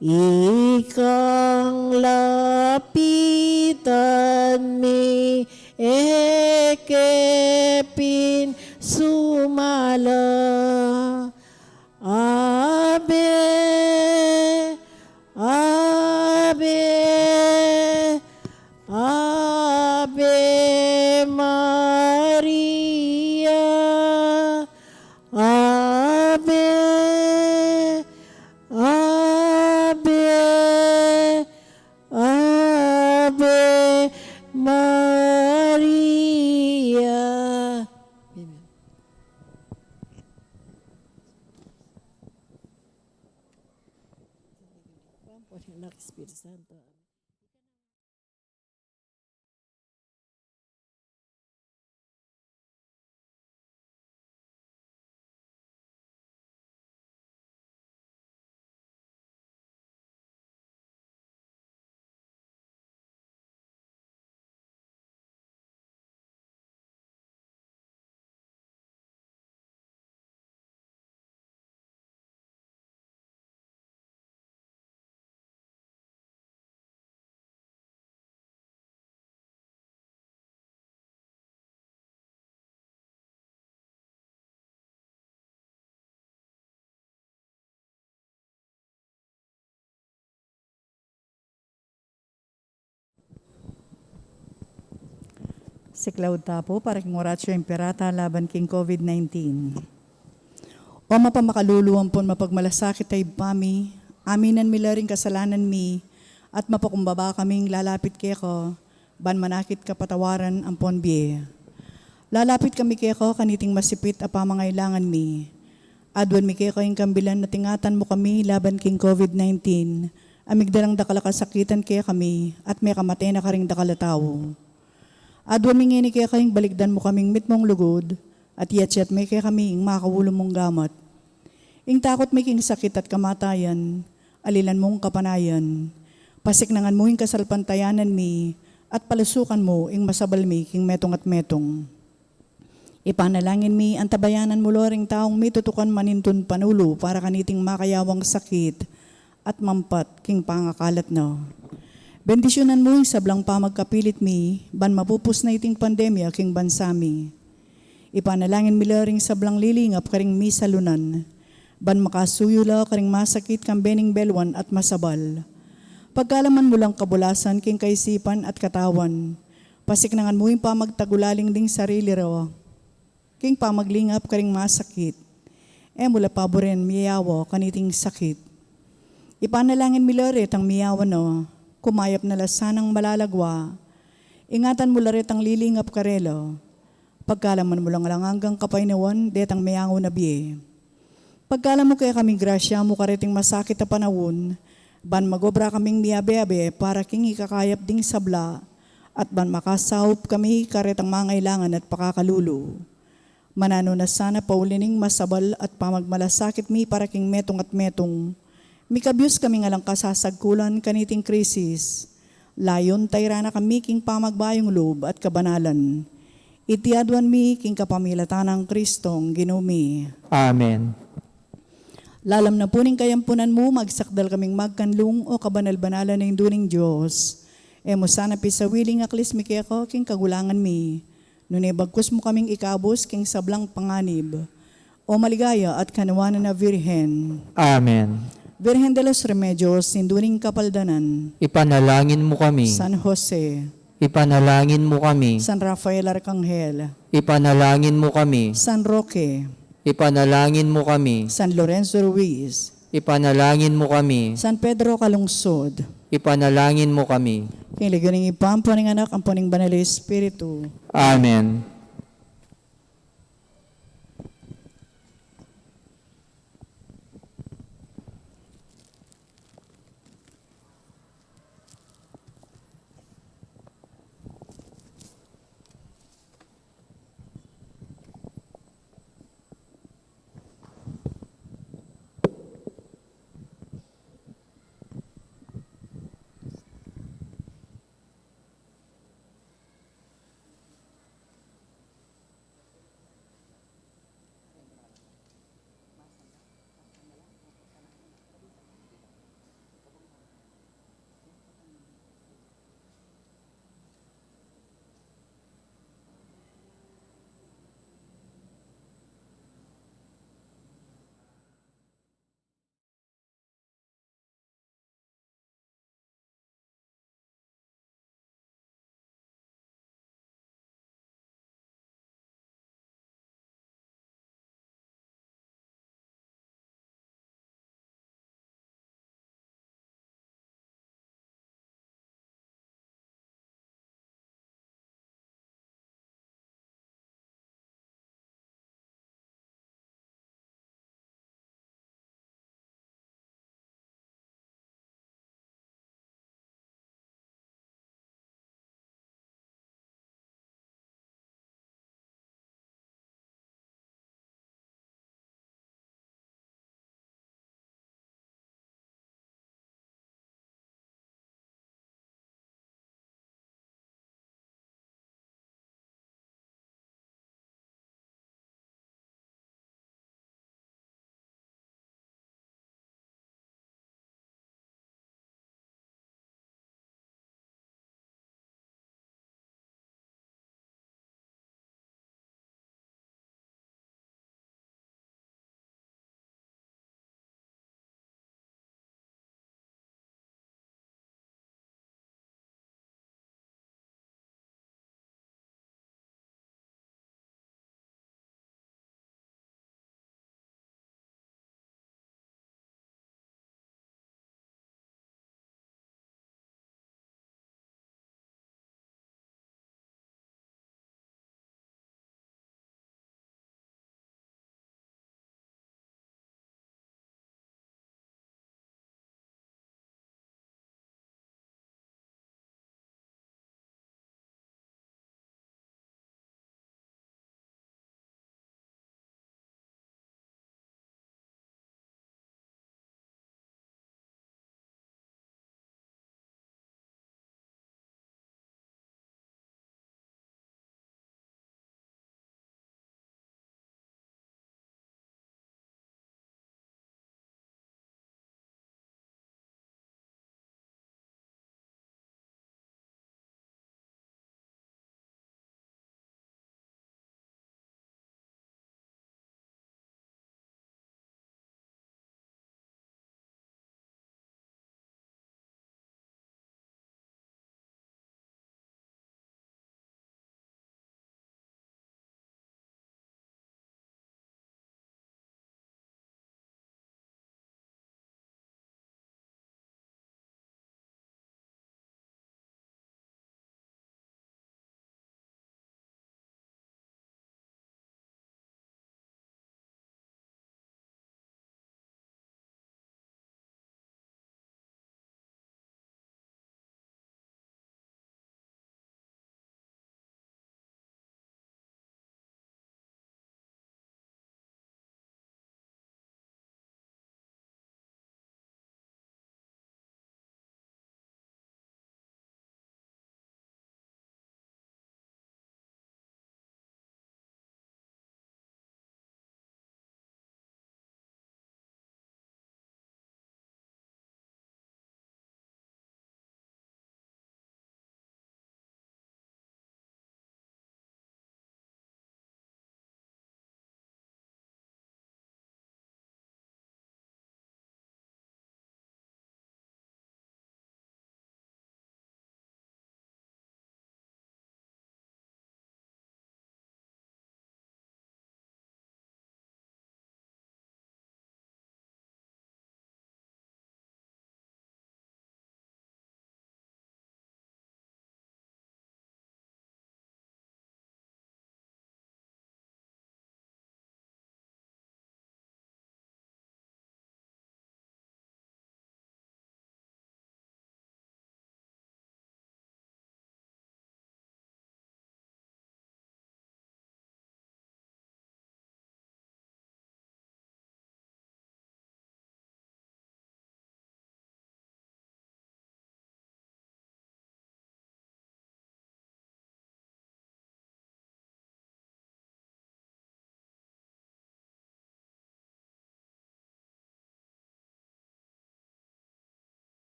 ikang lapitan mi, e ke pin sumala. Ave, Ave, Ave Maria. Ave, Ave, Ave Maria. Amen. Anak, Espiritu Santo. Siklaud ta pu para king Oratio Imperata laban king COVID nineteen. O mapamakalulu ampon mapagmalasakit a Ibpa mi, aminan mi la ring kasalanan mi, at mapakumbaba kaming lalapit keka, ban manakit kapatawaran ampon bie. Lalapit kami keka kaniting masipit a pamangailangan mi. Aduan mi keka ing kambilan at ingatan mu kami laban king COVID nineteen, a migdalang dakal a kasakitan kekami, at mekamate na karing dakal a tau. Aduan mi ngeni keka ing balikdan mu kaming mitmung lugud, at iyatyat me kekami ing makaulu mung gamat. Ing takut mi king sakit at kamatayan, alilan mung kapanayan. Pasiknangan mu ing kasalpantayanan mi, at palusukan mu ing masabal mi king metung at metung. Ipanalangin mi, antabayanan mu la ring taung mitutukan manintun panulu para kaniting makayawang sakit at mampat king pangakalat na. Bendisyunan mu ing sablang pamagkapilit mi, ban mapupus na iting pandemya king bansa mi. Ipanalangin mi la ring sablang lilingap karing misalunan, ban makasuyu la karing masakit kambe ning beluan at masabal. Pagkalaman mu lang kabulasan king kaisipan at katawan, pasiknangan mu ing pamagtagulaling ding sarili ra king pamaglingap karing masakit. E mu la paburen miyawa kaniting sakit. Ipanalangin mi la retang miyawa na, kumayap na la sanang malalagwa. Ingatan mu la retang lilingap karela. Pagkalaman mu lang alang anggang kapaynawan detang meyangu na bie. Pagkalam mu kekami ing grasya mu kareting masakit a panaun, ban magobra kaming miyabe-abe para king ikakayap ding sabla, at ban makasaup kami karetang mangailangan at pakakalulu. Mananu na sana pauli ning masabal at pamagmalasakit mi para king metung at metung, mikabyus kaming alang kasasagkulan kaniting krisis. Layun tayran na kami king pamagbayung lub at kabanalan. Iti aduan mi king kapamilatan nang Kristong Ginu mi. Amen. Lalam na pu ning kayampunan mu, magsakdal kaming magkanlung, o kabanal-banalan a Indu ning Dios. E mu sana pisawili ing aklis mi keka king kagulangan mi, nune bagkus mu kaming ikabus king sablang panganib, o maligaya at kanuanan a Virgen. Amen. Virgen de los Remedios, Indu ning Kapaldanan. Ipanalangin mu kami. San Jose. Ipanalangin mu kami. San Rafael Arcangel. Ipanalangin mu kami. San Roque. Ipanalangin mu kami. San Lorenzo Ruiz. Ipanalangin mu kami. San Pedro Calungsod. Ipanalangin mu kami. King lagyu ning Ibpa, ampo ning Anak, ampo ning Banal a Espiritu. Amen.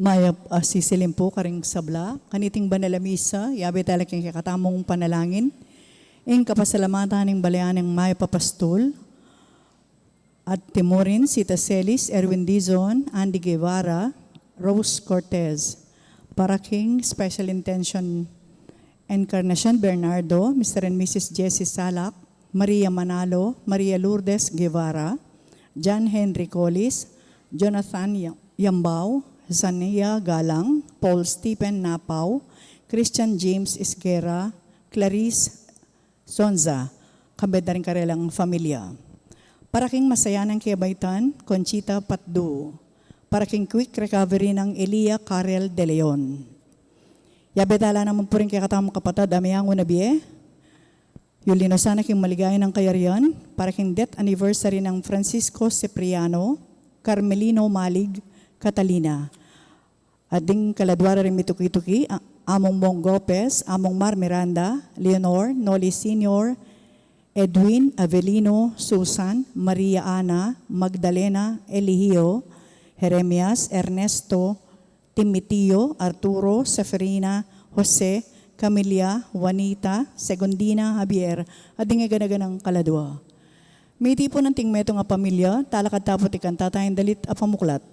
Mayap a sisilim pu karing sabla, kaniting banal a misa, yabe tala king kekatamung panalangin, ing kapasalamatan ning bale nang mayap a pastul, at timurin, Sita Celis, Erwin Dizon, Andy Guevara, Rose Cortez, para king special intention, Encarnacion Bernardo, Mister and Missus Jessie Salak, Maria Manalo, Maria Lourdes Guevara, John Henry Collis, Jonathan Ya-, Yambao, Zania Galang, Paul Stephen Napao, Christian James Isguera, Clarice Sonza, kambe da ring karelang familia. Para king masayanang kebaitan, Conchita Patdu. Para king quick recovery nang Elia Carel de Leon. Yabe tala naman pu ring kekatamung kapatad a meangu na bie, yuli no sana king maligaya nang kayarian, para king death anniversary nang Francisco Cipriano, Carmelino Malig, Catalina. At ding kaladua ra ring mituki-tuki, a-, Among Mong Gopez, Among Mar Miranda, Leonor, Noli Senior, Edwin, Avelino, Susan, Maria Ana, Magdalena, Eligio, Jeremias, Ernesto, Timoteo, Arturo, Seferina, Jose, Camilla, Juanita, Segundina, Javier, at ding egana-ganang kaladua. Mitipun anting metung a pamilya, talakad ta pu king kanta tang dalit a pamuklat.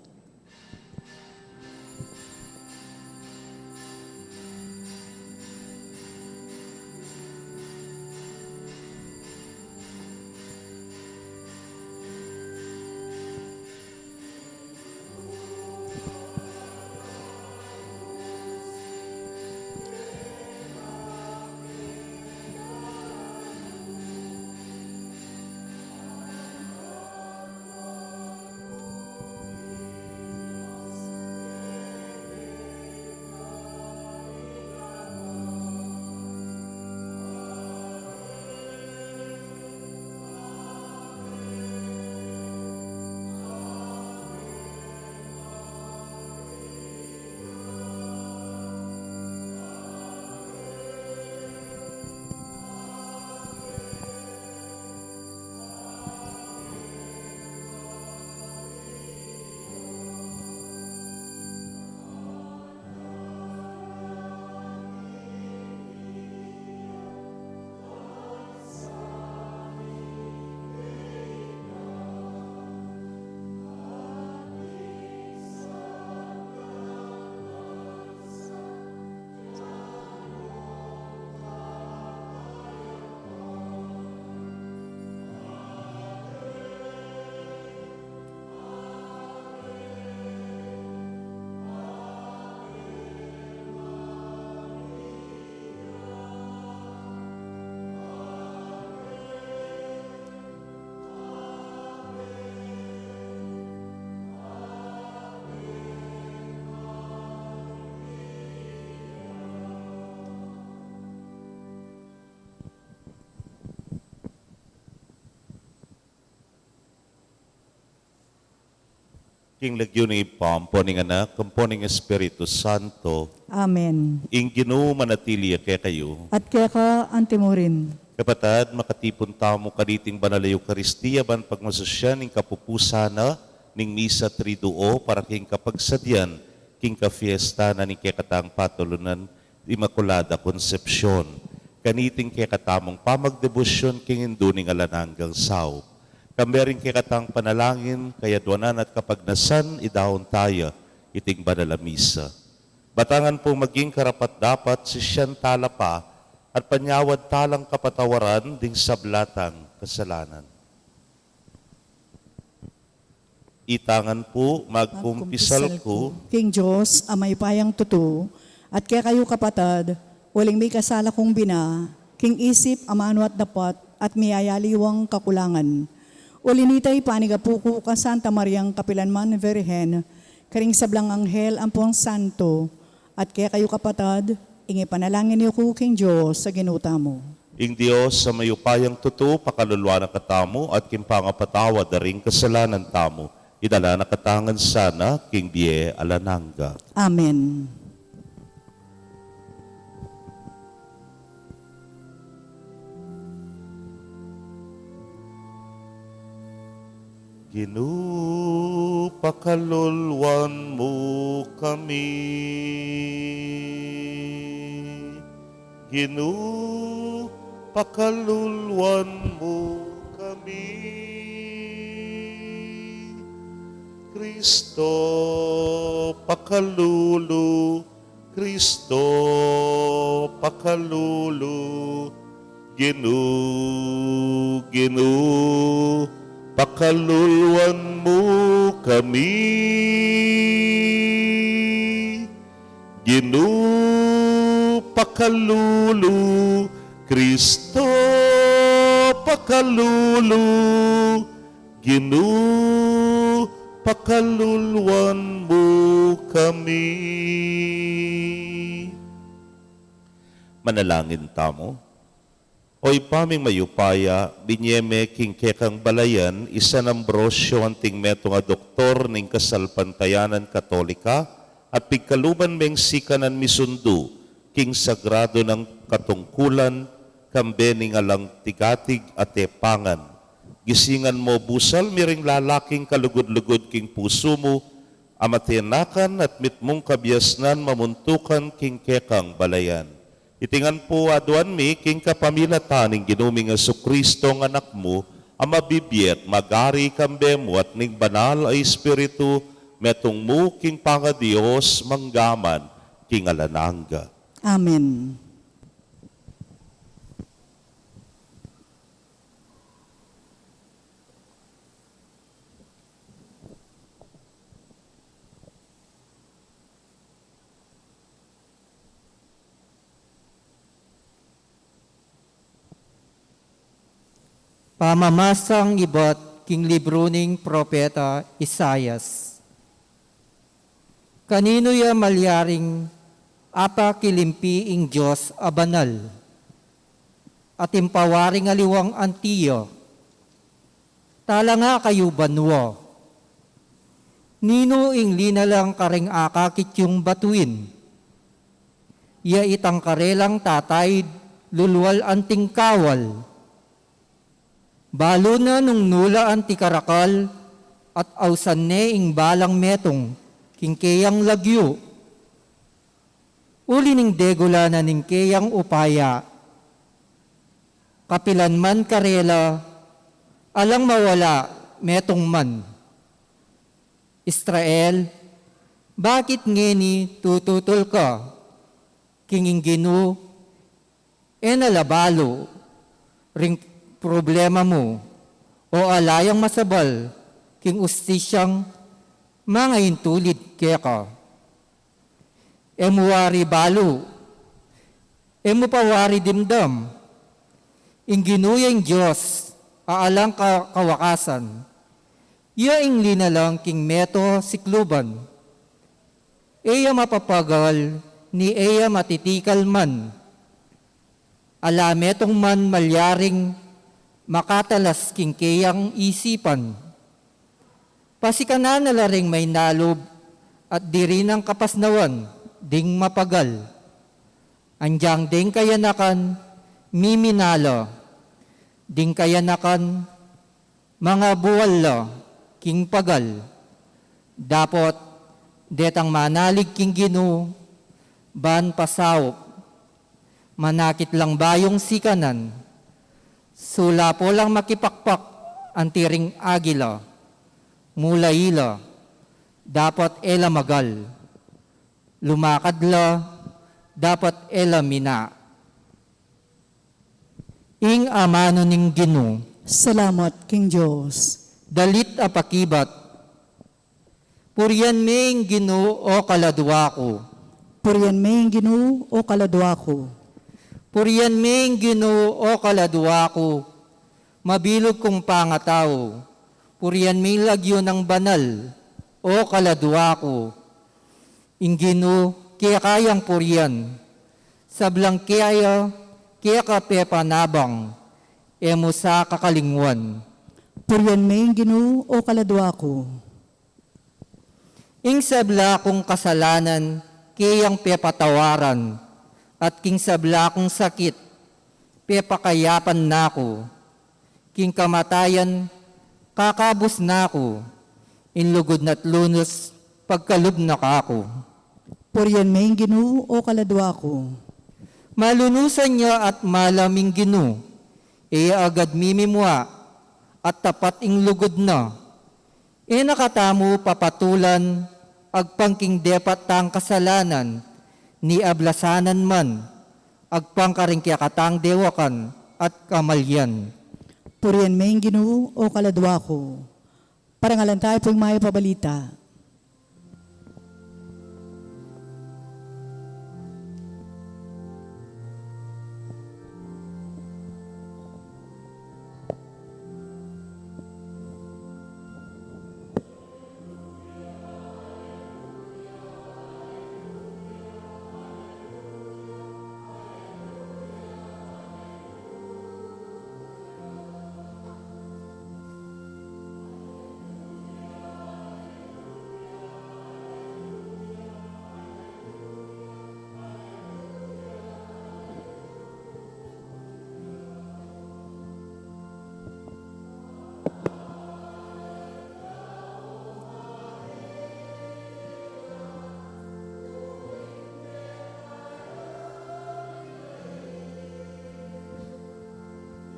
King lagyu ning Ibpa, ampo ning Anak, ampo ning Espiritu Santo. Amen. Ing Ginu manatili ya kekayu. At keka antimurin. Kapatad, makatipun tamu kaniting banal a Eukaristia ban pagmasusyan ing kapupusan na ning Misa Triduo para king kapagsadian king kafiesta na ning kekatang patulunan Inmaculada Concepcion. Kaniting kekatamung pamagdebosyon king Indu ning alang anggang saup, kambe ring kekatang panalangin, kayadwanan at kapagnasan, idaun taya iting banal a misa. Batangan pung maging karapat-dapat, sisian tala pa at panyawad talang kapatawaran ding sabla tang kasalanan. Itangan pu, magkumpisal ku king Dios a mayupayang tutu, at kekayu kapatad, uling mikasala kung bina, king isip, amanu at dapat, at miyayaliwang kakulangan. Uli nita, ipanigapu ku kang Santa Mariang kapilanman Virgen, karing sablang anghel ampong santo, at kekayu kapatad, ing ipanalangin yu ku king Dios a Ginu tamu. Ing Dios a mayupayang tutu, pakaluluan na katamu, at king pangapatawad da ring kasalanan tamu, idala na katamu ngan sana king bie alang angga. Amen. Ginu, Pakalulwan mu kami. Ginu, pakalulwan mu kami. Kristo, pakalulu. Kristo, pakalulu. Ginu, Ginu, pakalulwan mu kami. Ginu, pakalulu. Kristo, pakalulu. Ginu, pakalulwan mu kami. Manalangin tamu. O Ibpa ming mayupaya, binye me king kekang balayan i San Ambrosio anting metung a doktor ning kasalpantayanan Katolika, at pigkaluban meng sikanan misundu king sagrado nang katungkulan, kambe ning alang tigatig a tepangan. Gisingan mu busal mi ring lalaking kalugud-lugud king pusu mu, a matenakan at mitmung kabiasnan mamuntukan king kekang balayan. Iti ngan pu aduan mi king kapamilatan ning Ginu ming Jesucristo a Anak mu, a mabibie at magari kambe mu at ning Banal a Espiritu, metung mu king pangaDios mangga man king alang angga. Amen. Pamamasang ibat king libru ning propeta Isaias. Kaninu ya malyaring apakilimpi ing Dios a banal, at ing pawaring aliwang anti ya? Talanga kayu banua, ninu ing linalang karing akakit yung batuin? Ya itang karelang tataid lulwal anting kawal. Balu na nung nula anti karakal at ausan ne ing balang metung king keyang lagyu. Uli ning degula na ning keyang upaya, kapilan man karela, alang mawala metung man. Israel, bakit ngeni tututul ka king ing Ginu? E na la balu ring problema mu, o ala yang masabal king ustisyang mangaintulid keka? E mu wari balu, e mu pa wari dimdam, ing Ginu ya ing Dios a alang ka-, kawakasan. Ya ing linalang king meto sikluban. E ya mapapagal, ni e ya matitikal man. Ala metung man malyaring makatalas king keyang isipan. Pasikanan na la ring mainalub at diri nang kapasnawan ding mapagal. Anjang deng kayanakan, miminala. Ding kayanakan, mangabual la king pagal. Dapot detang manalig king Ginu ban pasaup. Manakit lang bayung sikanan, sulapo lang makipakpak anti ring agila, mula ila, dapot e la magal. Lumakad la, dapot e la mina. Ing amanu ning Ginu. Salamat king Dios. Dalit a pakibat. Purian me ing Ginu, o kaladua ku. Purian me ing Ginu, o kaladua ku. Purian me ing Ginu, o kaladua ku. Mabilug kung pangatau. Purian me ing lagyu nang banal, o kaladua ku. Ing Ginu, keka yang purian. Sablang keka, keka pepanabang, e mu sa kakalingwan. Purian me ing Ginu, o kaladua ku. Ing sabla kung kasalanan, keyang pepatawaran, at king sabla kung sakit, pepakayapan na ku. King kamatayan, kakabus na ku. ing lugud na't lunus pagkalub na kaku. Purian me ing Ginu, o kaladua ku. Malunusan ya at malam ing Ginu, e ya agad mimimua, at tapat ing lugud na. E na katamu papatulan agpang king depat tang kasalanan, ni ablasanan man, agpang karing kekatang dewakan at kamalian. Purian me ing Ginu, o kaladua ku. Parangalan tayu pu ing Mayap a Balita.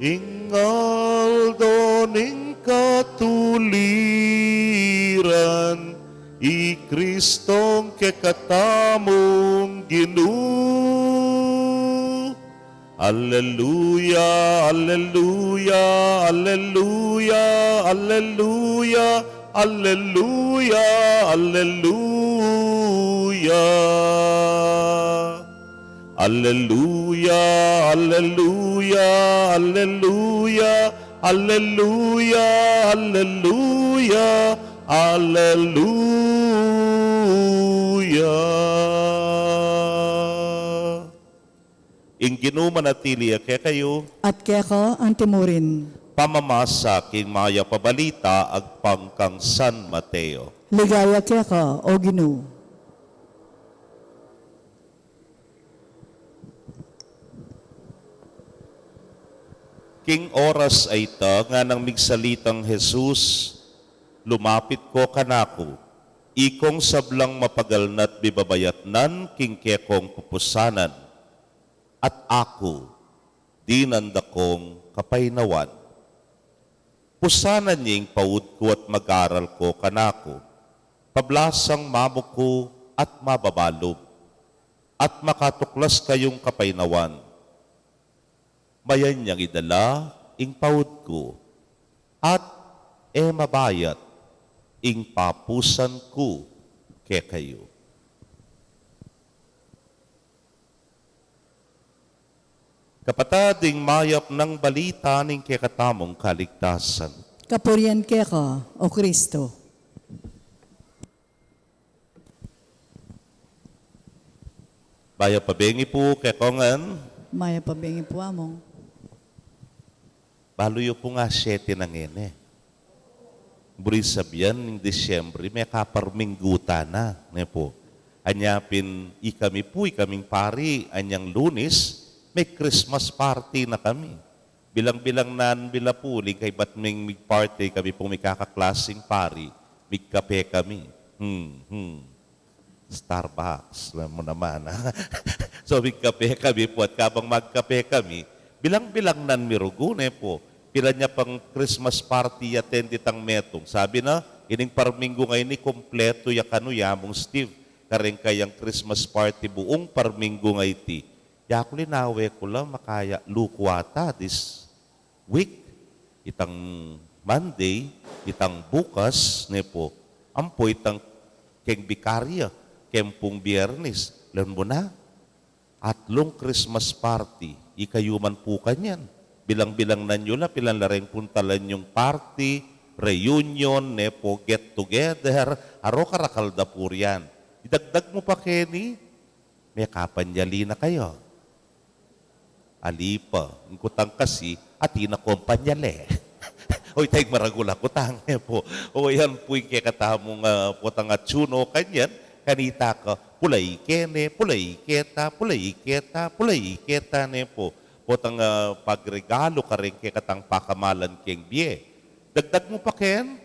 Ing aldo ning katuliran, i Kristong kekatamung Ginu. Alleluya, alleluya, alleluya, alleluya, alleluya, alleluya. Alleluya, alleluya, alleluya, alleluya, alleluya, alleluya. Ing Ginu manatili ya kekayu. At keka antimurin. Pamamasa king Mayap a Balita agpang kang San Mateo. Ligaya keka, o Ginu. King oras a ita, nganang migsalitang Jesus, lumapit ko kanaku, ikong sablang mapagal na't bibabayatnan king kekong pupusanan, at aku, dinan da kong kapaynawan. Pusanan ye ing paud ku at mag-aral ko kanaku, pablasang mamuku at mababa lub, at makatuklas kayung kapaynawan. Mayan yang idala ing paud ku, at e mabayat ing papusan ku kekayu. Kapatad, ing mayap nang balita ning kekatamung kaligtasan. Kapurian keka, o Kristo. Mayap a bengi pu kekongan. Mayap a bengi pu, Among. Balu yu pu nga siyete na ngeni. Buri sabian ning Disyembre, mekaparminggu ta na, ne pu. Anya pin ikami pu, ikaming pari, anyang Lunes, me-Christmas party na kami. Bilang-bilang nan mi la pu, uling kaybat ming mig-party kami pung mikakaklasing pari, migkape kami. Hmm, hmm. Starbucks, alam mo naman, ha? So, migkape kami pu, at kabang magkape kami, bilang-bilang nan mi rugu, ne pu. Pila nya pang Christmas party i-attend itang metung. Sabi na, ining parminggu ngeni, kumpletu ya kanu ya, Among Steve. Kareng kayang Christmas party buung parminggu ngeni. Yaku linawe ku la, makaya luku ata this week, itang Monday, itang bukas, ne pu, ampo itang keng Bikarya, keng pung Biyernes, lawen mu na, atlung Christmas party, ikayu man pu kanyan. Bilang-bilang nan yu la, pilan la reng puntalan yung party, reunion, ne pu, get together, aro karakal da pu rian. Idagdag mu pa keni, mekapanyali na kayu. Ali pa, ing kutang kasi, atin a kompanyale. O, itang maragul a kutang, e pu. O, yan pu ing kekatamung, ah, potang atsu no kanyan, kanita ka, pulai ke ne, pulai ke ta, pulai ke ta, pulai ke ta ne pu. Potang, ah, pagregalu kareng kekatang pakamalan keng bie. Dagdag mu pa ken,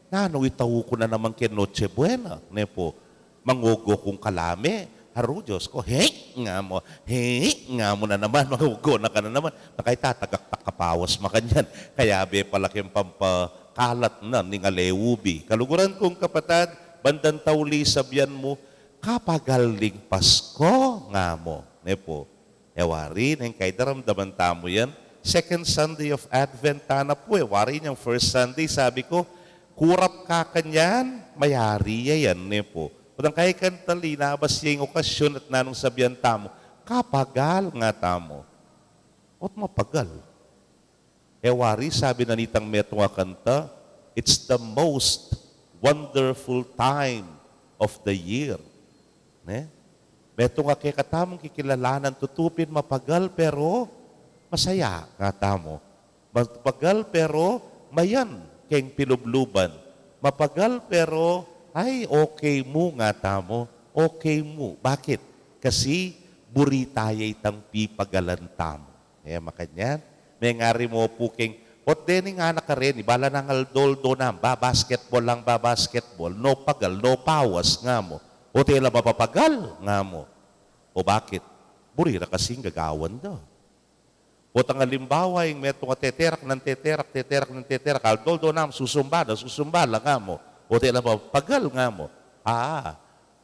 Nanung itau ku na naman keng Noche Buena, ne po? Mangogo kung kalame. Aru, Diyos ko, he, nga mu, he, nga mu na naman, mangogo na ka na naman. Nakaitatagaktak ka pawas makanyan. Kayabe pala keng pampakalat na ning aleubi. Kaluguran kung kapatad, bandang tauli sabian mu, kapagal ning Pasko, nga mu, ne po? E wari, neng kay daramdaman tamu yan. Second Sunday of Advent, tana po e. Wari niyang first Sunday, sabi ko, kurap ka kanyan, mayari ya yan, ne po. Potang kay kantal, inabas ya ing okasyon at nanung sabian tamu, kapagal nga tamu. Ot mapagal. E wari, sabi na nitang metung a kanta, "It's the most wonderful time of the year." Ne? Metung a kekatamung kikilalanan, tutu pin mapagal pero masaya, nga tamu. Mapagal pero mayan keng pilubluban. Mapagal pero, ay, okay mu, nga tamu. Okay mu. Bakit? Kasi buri taya itang pipagalan tamu. E, makanyan. Mengari mu pu keng, ot dening anak kareni, bala nang aldo-aldo na, ba-basketball lang, ba-basketball, no pagal, no pawas, nga mu. Ot e la mapapagal, nga mu. O bakit? Buri ra kasing gagawan da. Potang alimbawa, ing metung a teterak nang teterak, teterak nang teterak, aldo-aldo na, susumba da, susumba la, nga mu. Ot e la mapapagal, nga mu. A,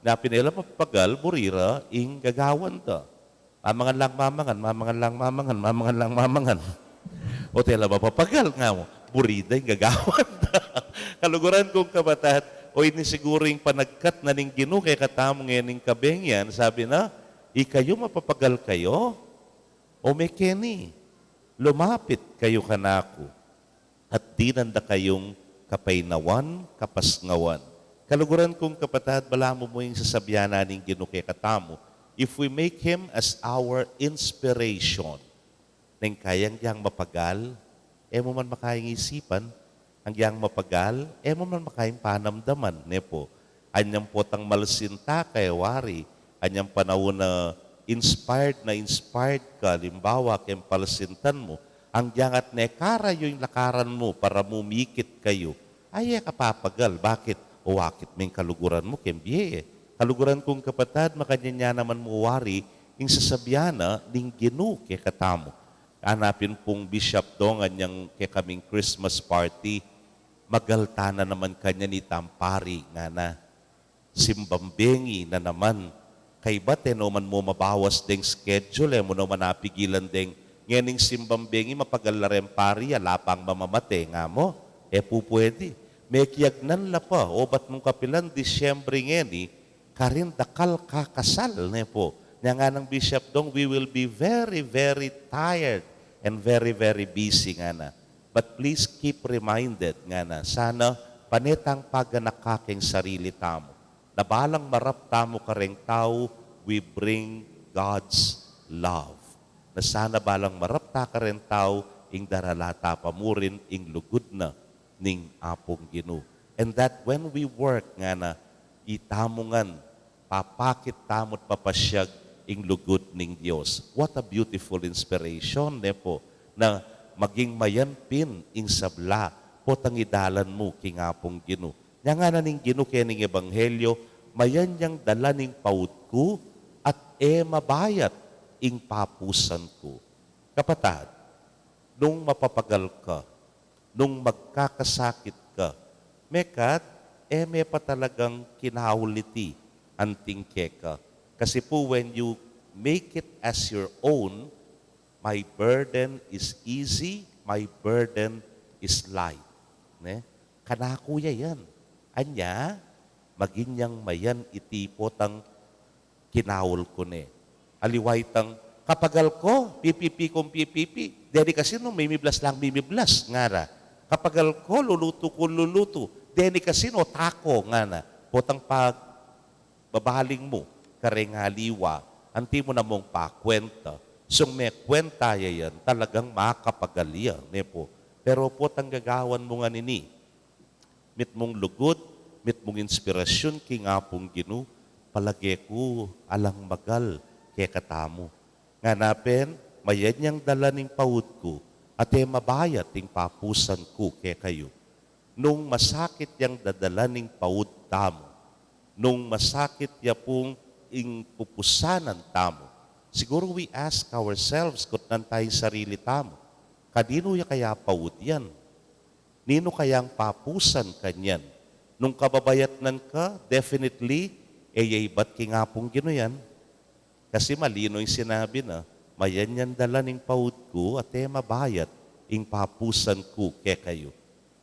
na pin e la mapapagal, buri ra ing gagawan da. Mamangan lang mamangan, mamangan lang mamangan, mamangan lang mamangan. Ot e la mapapagal, nga mu, buri da ing gagawan da. Kaluguran kung kapatad, o ini siguru ing panagkat na ning Ginu kekatamu ngening kabeng yan, sabi na, "Ikayu mapapagal kayu? O mekeni, lumapit kayu kanaku at dinan da kayung kapaynawan, kapasnawan." Kaluguran kung kapatad, balamu mu ing sasabian na ning Ginu kekatamu, if we make Him as our inspiration, neng kayang dyang mapagal, e mu man makaing isipan, ang dyang mapagal, e mu man makaing panamdaman, ne po? Anyang potang malsinta ka e wari, anyang panaun a inspired na inspired ka, alimbawa, keng palsintan mu, ang dyang at ne karayu ing lakaran mu para mu mikit kayu, ay e ka papagal. Bakit? O akit me ing kaluguran mu keng bie e. Kaluguran kung kapatad, makanyan ya naman mu wari ing sasabian na ning Ginu kekatamu. Ana pin pung Bishop Dong, anyang kekaming Christmas party, magalta na naman kanyan itang pari, ngana. Simbang bengi na naman. Kaybat e no man mu mabawas deng schedule, e mu no man apigilan deng, ngening simbang bengi mapagal la reng pari, ala pang mamamate, nga mu. E pu pwede. Mekiagnan la pa, obat mung kapilan Disyembre ngeni, karin dakal kakasal, ne po? Nya nganang Bishop Dong, we will be very, very tired and very, very busy, ngana. But please keep reminded, ngana, sana pane tang paganaka keng sarili tamu, na balang marap tamu kareng tau, we bring God's love. Na sana balang marap ta kareng tau, ing darala ta pa murin ing lugud na ning Apung Ginu. And that when we work, ngana, itamu ngan papakit tamu't papasyag ing lugud ning Dios. What a beautiful inspiration, ne po, na maging mayan pin ing sabla potang idalan mu king Apung Ginu. Nya ngana ning Ginu kening ebanghelyo, mayan yang dala ning paut ku at e mabayat ing papusan ku. Kapatad, nung mapapagal ka, nung magkakasakit ka, mekad, e me pa talagang kinaul iti anting keka. Kasi pu, when you make it as your own, "My burden is easy, my burden is light." Ne? Kanaku ya yan. Anya, maging yang mayan iti potang kinaul ku ne. Aliwa itang, kapagal ku, pipipi kung pipipi, deni kasi no mimiblas lang mimiblas, ngara. Kapagal ku, lulutu kung lulutu, deni kasi no tako, ngana. Potang pagbabaling mu kareng aliwa, anti mu namung pakwenta. Sung mekwenta ya yan, talagang makapagal ya, ne po. Pero potang gagawan mu ngan ini, mitmung lugud, mitmung inspirasyon king Apung Ginu, palage ku alang magal kekatamu. Ngana pin, mayan yang dala ning paut ku, at e mabayat ing papusan ku kekayu. nung masakit yang dadala ning paud tamu, nung masakit ya pung ing pupusanan tamu, siguru we ask ourselves, kutnan taya ing sarili tamu, kaninu ya kaya paud yan? Ninu kayang papusan kanyan? Nung kababayatnan ka, definitely, e ya ibat king Apung Ginu yan. Kasi malino ing sinabi na, "Mayan yang dala ning paud ku, at e mabayat ing papusan ku kekayu."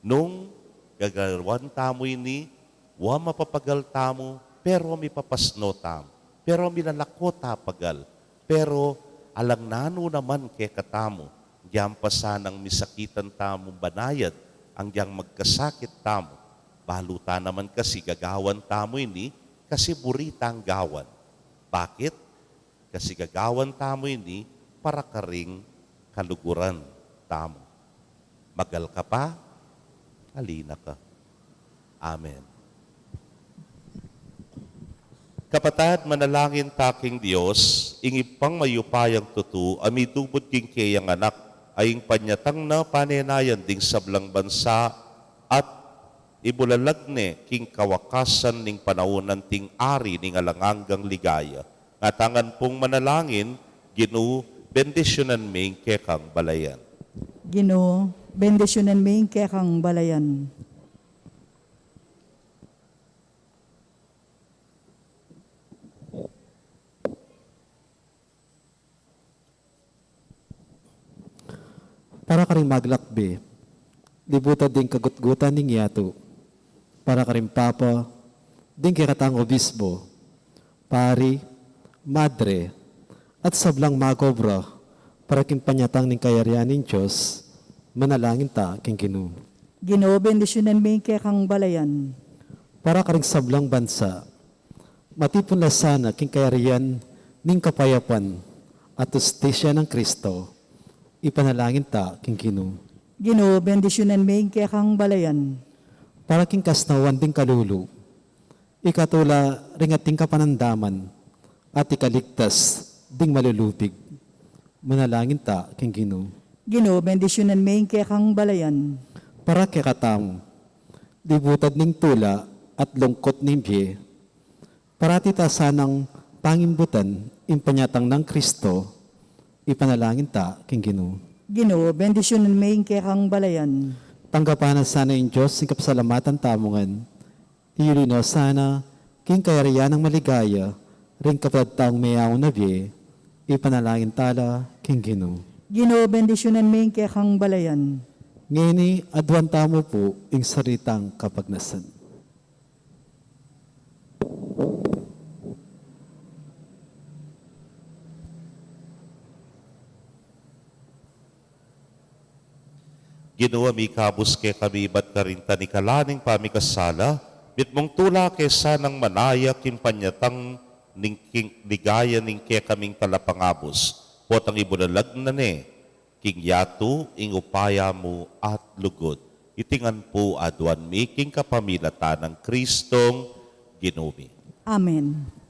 Nung gagawan tamu ini, wa mapapagal tamu, pero mipapasno tamu, pero milalako ta pagal, pero alang nanu naman kekatamu, agyang pa sanang misakitan tamu banayad, agyang magkasakit tamu, balu ta naman kasi gagawan tamu ini, kasi buri tang gawan. Bakit? Kasi gagawan tamu ini para karing kaluguran tamu. Magal ka pa, ali na ka. Amen. Kapatad, manalangin ta king Dios, ing Ibpang mayupayang tutu, a midubud king keyang Anak, a ing panyatang na panenayan ding sablang bansa, at ibulalag ne king kawakasan ning panaun anting ari ning alang anggang ligaya. Ngatanan pung manalangin, Ginu, bendisyunan me ing kekang balayan. Ginu, bendisyunan me ing kekang balayan. Para karing maglakbe, libutan ding kagutgutan ning yatu. Para karing Papa, ding kekatang obispo, pari, madre, at sablang mag-obra para king panyatang ning kayarian ning Dios, manalangin ta king Ginu. Ginu, bendisyunan me ing kekang balayan. Para karing sablang bansa, matipun la sana king kayarian ning kapayapan at hustisya nang Kristo, ipanalangin ta king Ginu. Ginu, bendisyunan me ing kekang balayan. Para king kasnawan ding kalulu, ikatula ring ating kapanandaman at ikaligtas ding malulupig, manalangin ta king Ginu. Ginu, bendisyunan me ing kekang balayan. Para kekatamu, libutan ning tula at lungkut ning bie, parati ta sanang pangimbutan ing panyatang nang Kristo, ipanalangin ta king Ginu. Ginu, bendisyunan me ing kekang balayan. Tanggapan na sana ing Dios ing kapasalamatan tamu ngan, iyuli na sana king kayarian nang maligaya ring kapatad tang meyaun na bie, ipanalangin ta la king Ginu. Ginu, bendisyunan me ing kekang balayan. Ngeni, aduan tamu pu ing sarili tang kapagnasan. Ginu, a mikabus kekami ibat karing tanikalan ning pamikasala, mitmung tula ke sanang manaya king panyatang ning king ligaya ning kekaming talapangabus, potang ibulalag na ne king yatu ing upaya mu at lugud. Iti ngan pu aduan mi king kapamilatan nang Kristong Ginu mi. Amen.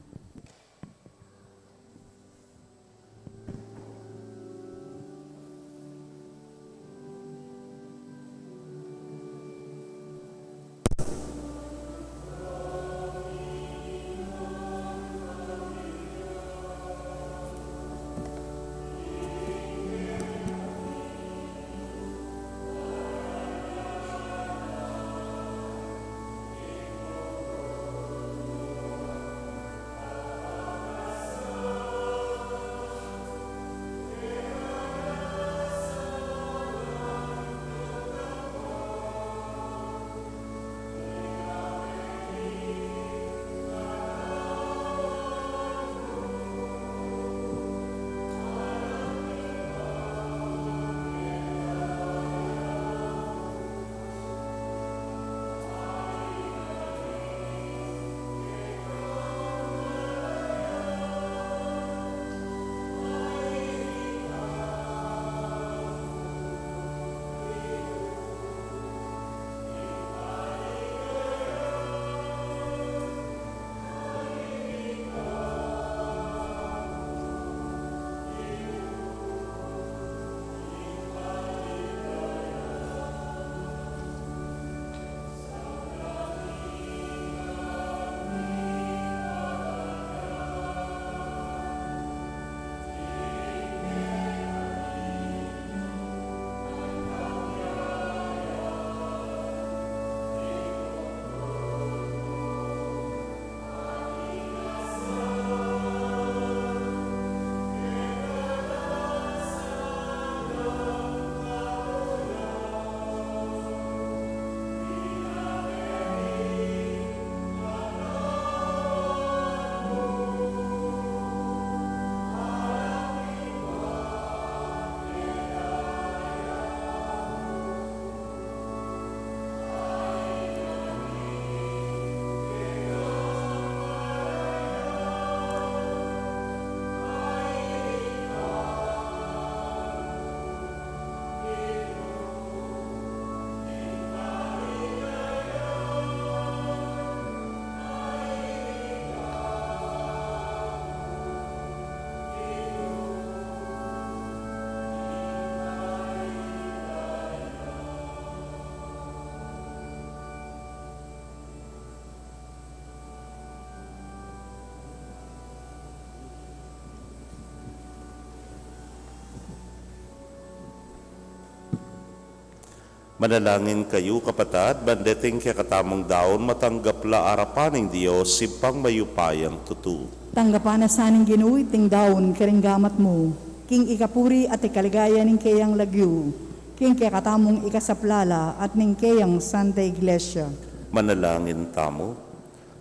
Manalangin kayu, kapatad, ban deting kekatamung daun matanggap la arapan ning Dios, Ibpang mayupayang tutu. Tanggapan na sa ning Ginu iting daun karing gamat mu, king ikapuri at ikaligaya ning keyang lagyu, king kekatamung ikasaplala at ning keyang Santa Iglesia. Manalangin tamu.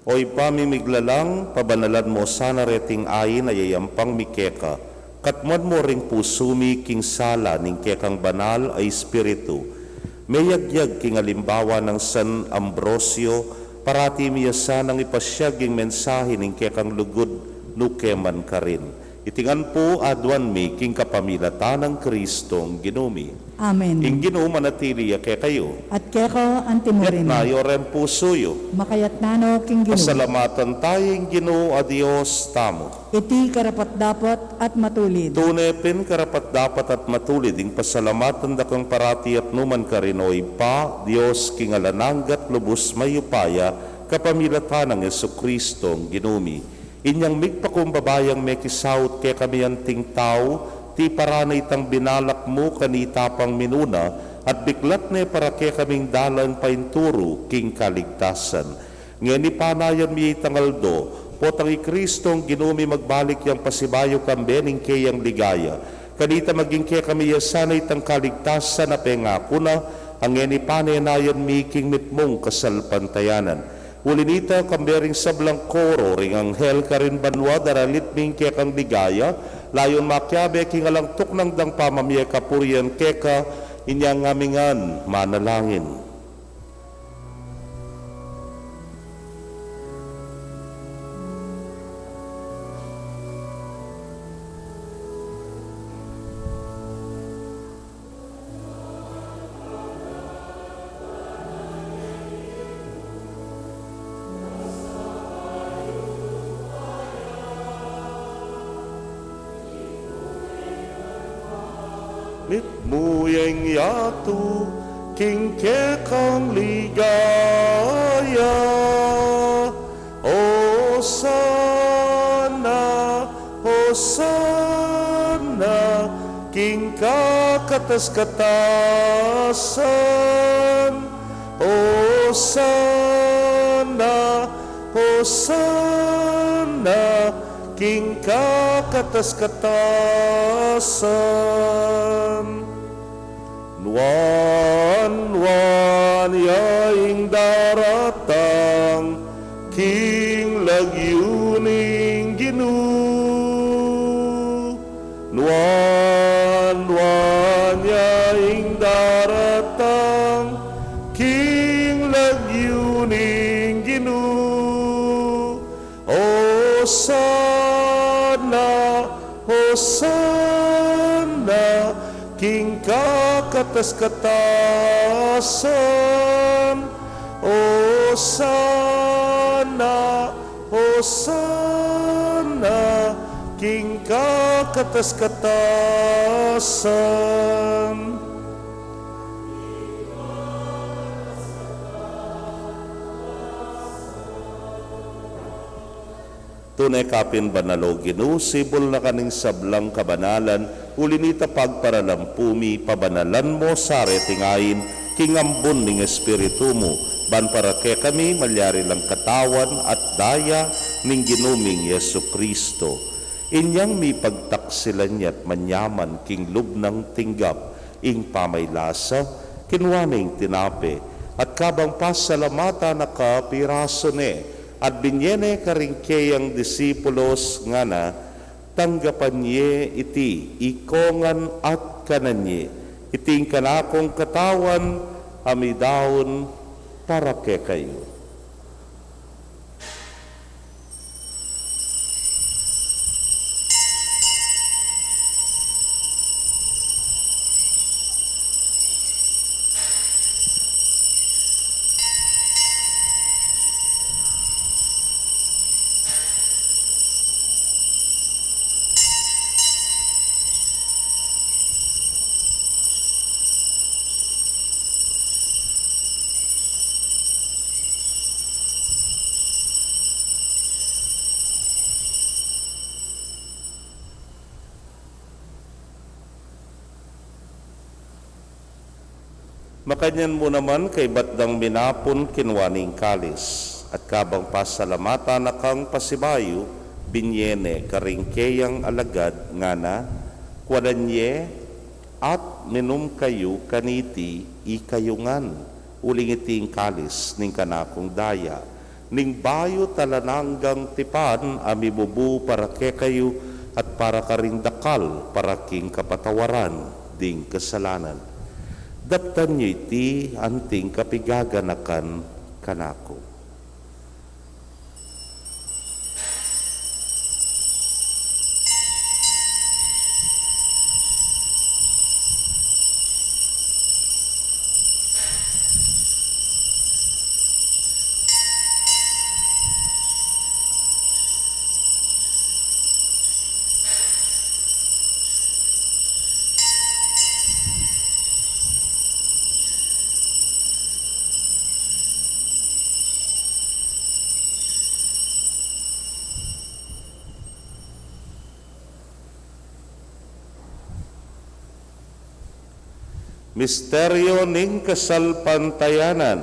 O Ibpa mi miglalang, pabanalan mu sana reting ain a yayampang mi keka, katmuan mu ring pusu mi king sala ning kekang banal a Espiritu. Meyagyag king alimbawa nang San Ambrosio, parati mi ya sanang ipasiag ing mensahe ning kekang lugud nuke man karin. Iti ngan pu aduan mi king kapamilatan nang Kristong Ginu mi. Amen. Ing Ginu manatili ya kekayu. At keka antimurin. Yatna yu reng pusu yu. Makayatna no king Ginu. Pasalamatan taya ing Ginu a Dios tamu. Iti karapat-dapat at matulid. Tune pin karapat-dapat at matulid ing pasalamatan da kang parati at numan karin, o Ibpa, Dios king alang angga at lubus mayupaya, kapamilatan nang Jesucristo Ginu mi. Inyang migpakumbaba yang mekisaut kekami anting tau, tiparan na itang binalak mu kanita pang minuna, at biklat ne para kekaming dalan painturu king kaligtasan. Ngeni panayan mi itang aldo, potang i Kristong Ginu mi magbalik yang pasibayu kambe ning keyang ligaya. Kanita maging kekami ya sana itang kaligtasan a pengaku na, a ngeni panenayan mi king mitmung kasalpantayanan. Uli nita, kambe ring sablang koro ring anghel karin banua daralit mi ing kekang ligaya, layun makiabe king alang tuknang dang pamamie kapurian keka. Inya ngan mi ngan manalangin. Mitmu yang yatu king kekang ligaya. Hosana, Hosana, king kakatas-katasan. Hosana, Hosana, king kakatas-katasan. Nuan, nuan ya ing daratang king lagyu ning Ginu. Nuan, nuan ya ing daratang king lagyu ning Ginu. Hosana, Hosana, king kakatas-katasan. Hosana, Hosana, king kakatas-katasan. Tune ka pin banal, o Ginu, sibul na ka ning sablang kabanalan, uli nita pagparalampu mi, pabanalan mu sa reting ain king ambun ning Espiritu mu, ban para kekami malyari lang katawan at daya ning Ginu ming Jesucristo. Inyang mipagtaksilan ya't manyaman king lub nang tinggap ing pamaylasa, kinua ne ing tinape, at kabang pasalamatan na ka, pirasu ne, at binye ne karing keyang disipulos, ngana: Tanggapan ye iti ikongan at kanan ye, iti ing kanakung katawan a midaun para kekayu. Kanyan mu naman kaibat dang minapun, kinua ne ing kalis, at kabang pasalamatan na kang pasibayu, binye ne karing keyang alagad, ngana: Kuanan ye at minum kayu kaniti ikayu ngan, uling iti ing kalis ning kanakung daya, ning bayu at alang anggang tipan, a mibubu para kekayu at para karing dakal para king kapatawaran ding kasalanan. Daptan yu iti anting kapigaganakan kanaku. Misteryo ning kasalpantayanan.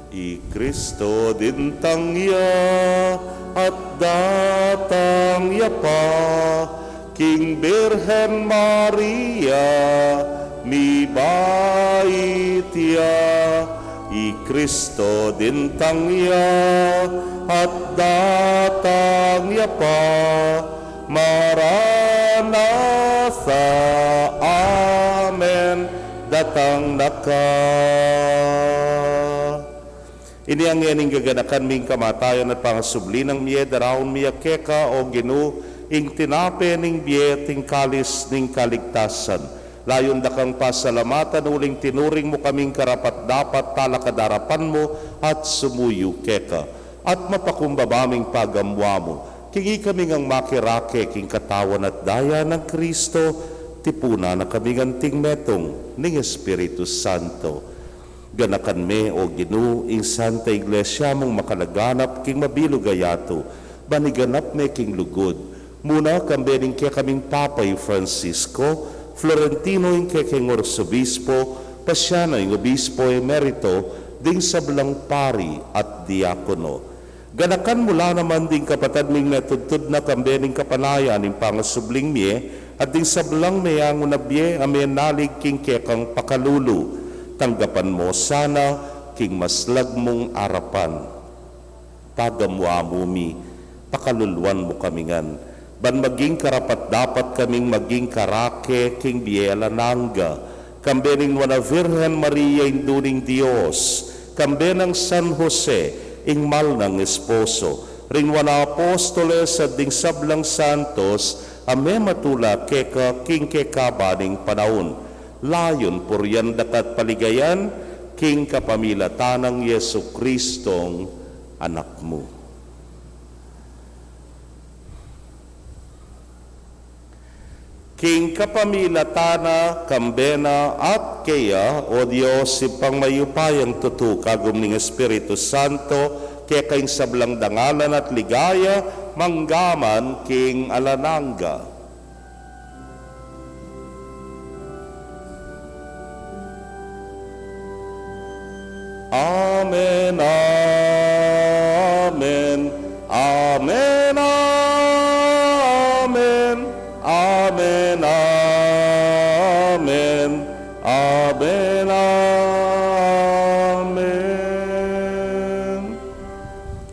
I Kristo dintang ya at datang ya pa king Birhen Maria, mibait ya. I Kristo dintang ya at datang ya pa. Maranatha. Amen. Datang na ka. Ini ngeni ing gaganakan ming kamatayan at pangasubli nang mie, daraun mi ya keka, o Ginu, ing tinape ning bie at ing kalis ning kaligtasan. Layun da kang pasalamatan uling tinuring mu kaming karapat-dapat talakad arapan mu at sumuyu keka. At mapakumbaba ming pagamuan mu king ikami ngang makirake king katawan at daya nang Kristo, tipunan na kami ngan anting metung ning Espiritu Santo. Ganakan me, o Ginu, ing Santa Iglesia mung makalaganap king mabilug a yatu, ban iganap me king lugud, muna kambe ning kekaming Papa i Francisco, Florentino ing kekeng Arsobispo, Paciano ing Obispo Emerito, ding sablang pari at diakono. Ganakan mu la naman ding kapatad ming metudtud na kambe ning kapanayan ning pangasubling mie, at ding sablang meyangu na bie a menalig king kekang pakalulu. Tanggapan mu sana king maslag mung arapan. Pagamuan mu mi, pakaluluan mu kami ngan, ban maging karapat-dapat kaming maging karake king bie alang angga, kambe ning Nuan a Virgen Maria, Indu ning Dios, kambe nang San Jose, ing mal nang esposo, ring Nuan a Apostoles at ding sablang santos a mematula keka king kekaban ning panaun. Layun purian da ka at paligayan king kapamilatan nang Jesucristong Anak mu. King kapamilatan na, kambe na, at keya, o Dios, Ibpang mayupayang tutu, kagum ning Espiritu Santo, keka ing sablang dangalan at ligaya, mangga man king alang angga. Amen, amen, amen, amen, amen, amen, amen, amen.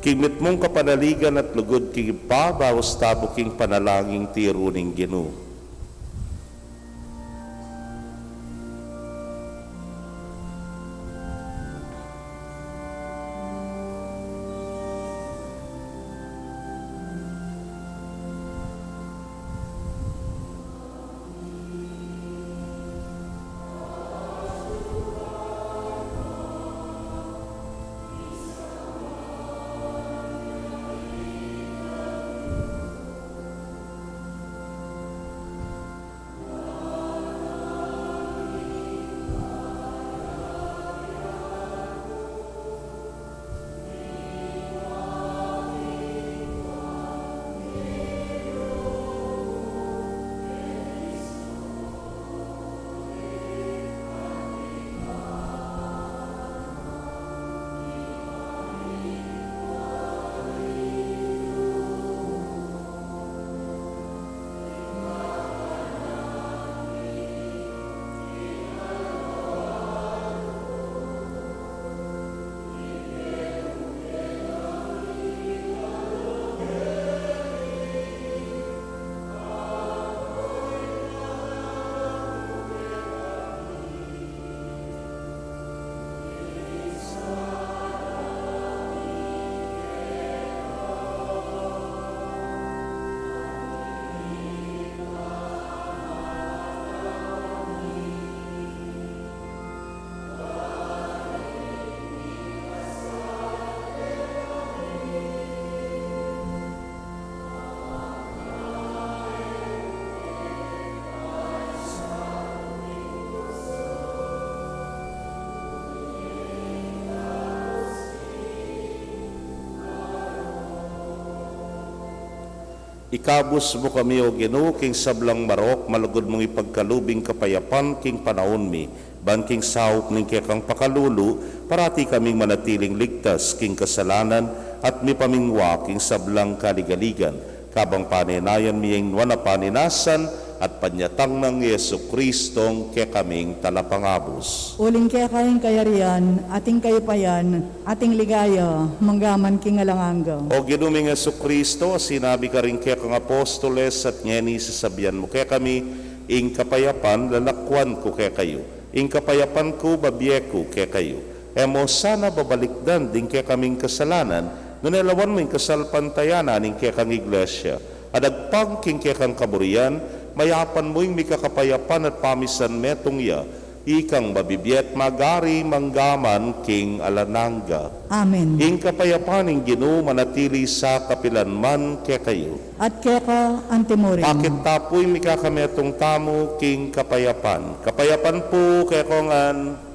King mitmung kapanaligan at lugud king Ibpa, baus tamu king panalangin tiru ning Ginu. Ikabus mu kami, O Ginu, king sablang marok, malugud mung ipagkalub ing kapayapan king panaun mi, ban king saup ning kekang pakalulu, parati kaming manatiling ligtas king kasalanan at mipamingwa king sablang kaligaligan, kabang panenayan mi ing nuan a panenasan at panyatang nang Jesucristong kekaming Talapangabus. Uling keka ing kayarian, at ing kayupayan, at ing ligaya, mangga man king alang angga. O Ginu ming Jesucristo, sinabi karing kekang apostoles at ngeni sasabian mu kekami, ing kapayapan lalakwan ku kekayu, ing kapayapan ku babie ku kekayu. E mu sana babalikdan ding kekaming kasalanan, nune lawan mu ing kasalpantayanan ning kekang Iglesia. Adagpang king kekang kaburian, mayapan mu ing mika kapayapan at pamisan metung ya, ikang mabibie at magari mangga man king alang angga. Amen. Ing kapayapan ning Ginu manatili sa kapilan man kekayu. At keka antimurin. Akit ta pu ing mikakametung tamu king kapayapan. Kapayapan pu kekongan.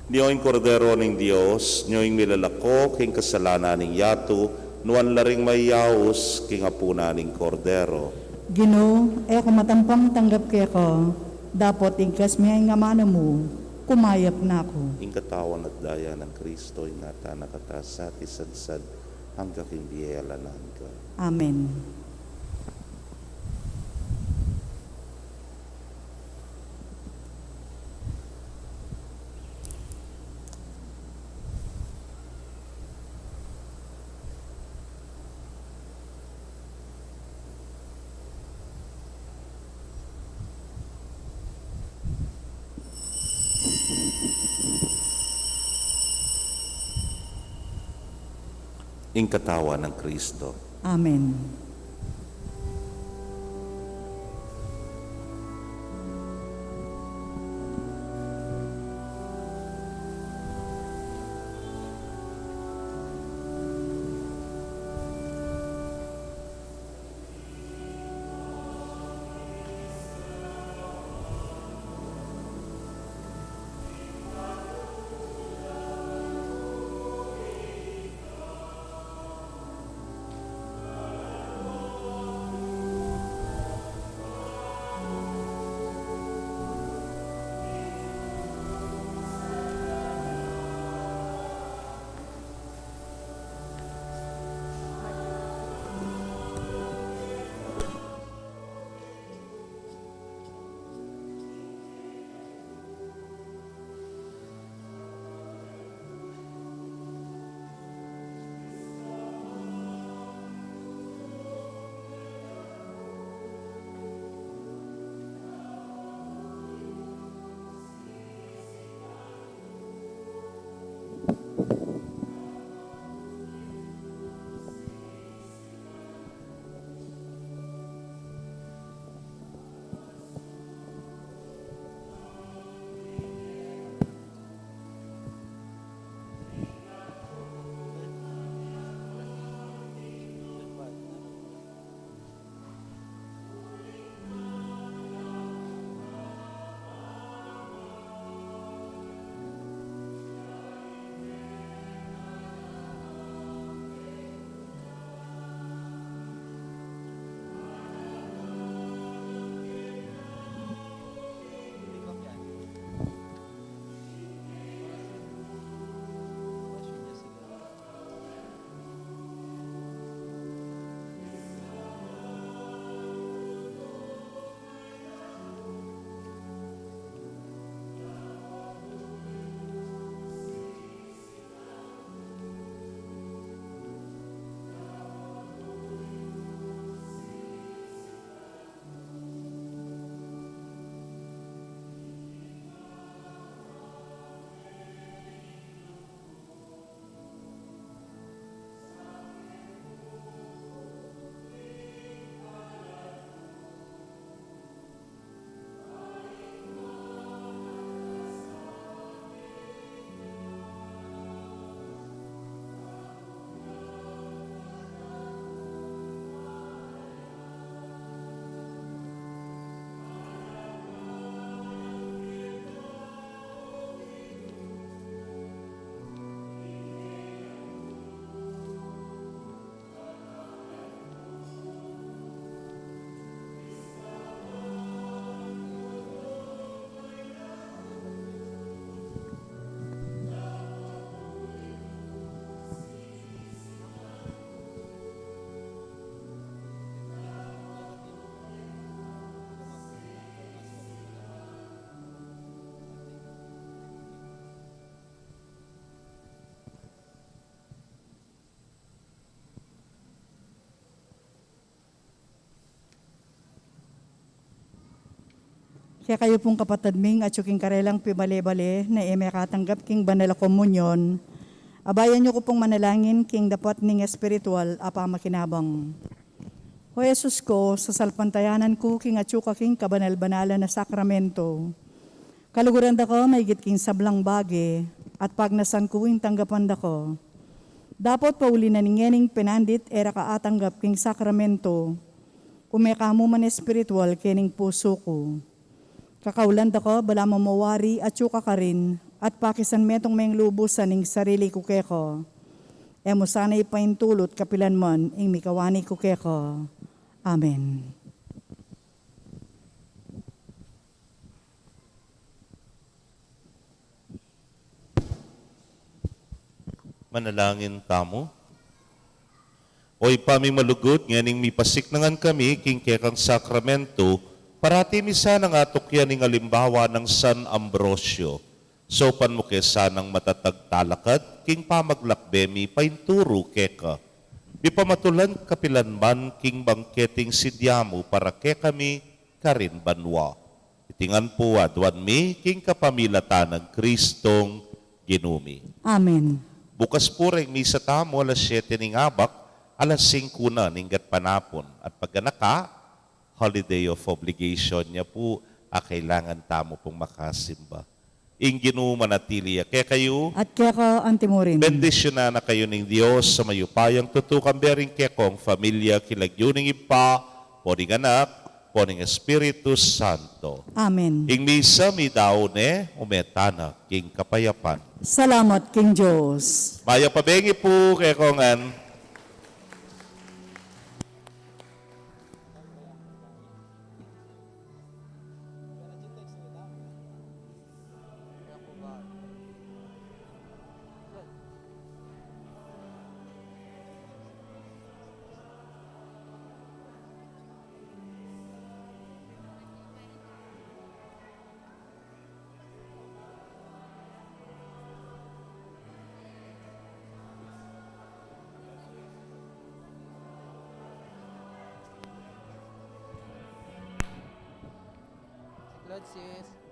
Nyo ing Kordero ning Dios, nyo ing milalako king kasalanan ning yatu, nuan la ring mayaus king apunan ning Kordero. Ginu, e ku matampang tanggap keka, dapot igkas me ing amanu mu, kumayap na ku. Ing katawan at daya nang Kristo, ingatan na kata sa tisadsad, angga king bie alang angga. Amen. Ing katawan nang Kristo. Amen. Kekayu pung kapatad ming atyu king karelang pibale-bale na e mekatanggap king banal a komunyon, abayan yu ku pung manalangin king dapat ning espiritual a pamakinabang. O Jesus ko, sasalpantayanan ku king atyu ka king kabanal-banalan a sakramento. Kaluguran da ka maigit king sablang bage, at pagnasan ku ing tanggapan da ka. Dapot pauli na ning ngening penandit e ra ka atanggap king sakramento, ume ka mu man espiritual kening pusu ku. Kakaulan da ka balamu mawari atyu ka karin, at pakisan metung meng lubusan ing sarili ku keka. E mu sana ipaintulut kapilan man ing mikawani ku keka. Amen. Manalangin tamu. O Ibpa mi malugud, ngening mipasiknangan kami king kekang sakramento, parati mi sanang atukyan ing alimbawa nang San Ambrosio. Saupan mu ke sanang matatag talakad king pamaglakbe mi painturu keka. Mipamatulan kapilan man king bangketing sindia mu para kekami karin banua. Iti ngan pu aduan mi king kapamilatan nang Kristong Ginu mi. Amen. Bukas pu reng misa tamu alas siyete ning abak, alas singku na ning gatpanapun. At pagganaka, holiday of obligation ya pu, a kailangan tamu pung makasimba. Ing Ginu manatili ya kekayu. At keka antimurin. Bendisyunan na kayu ning Dios a mayupayang tutu, kambe ring kekong familia, king lagyu ning Ibpa, ampo ning Anak, ampo ning Espiritu Santo. Amen. Ing misa meyari ne, ume tana king kapayapan. Salamat king Dios. Mayap a bengi pu kekongan. Blood, sis.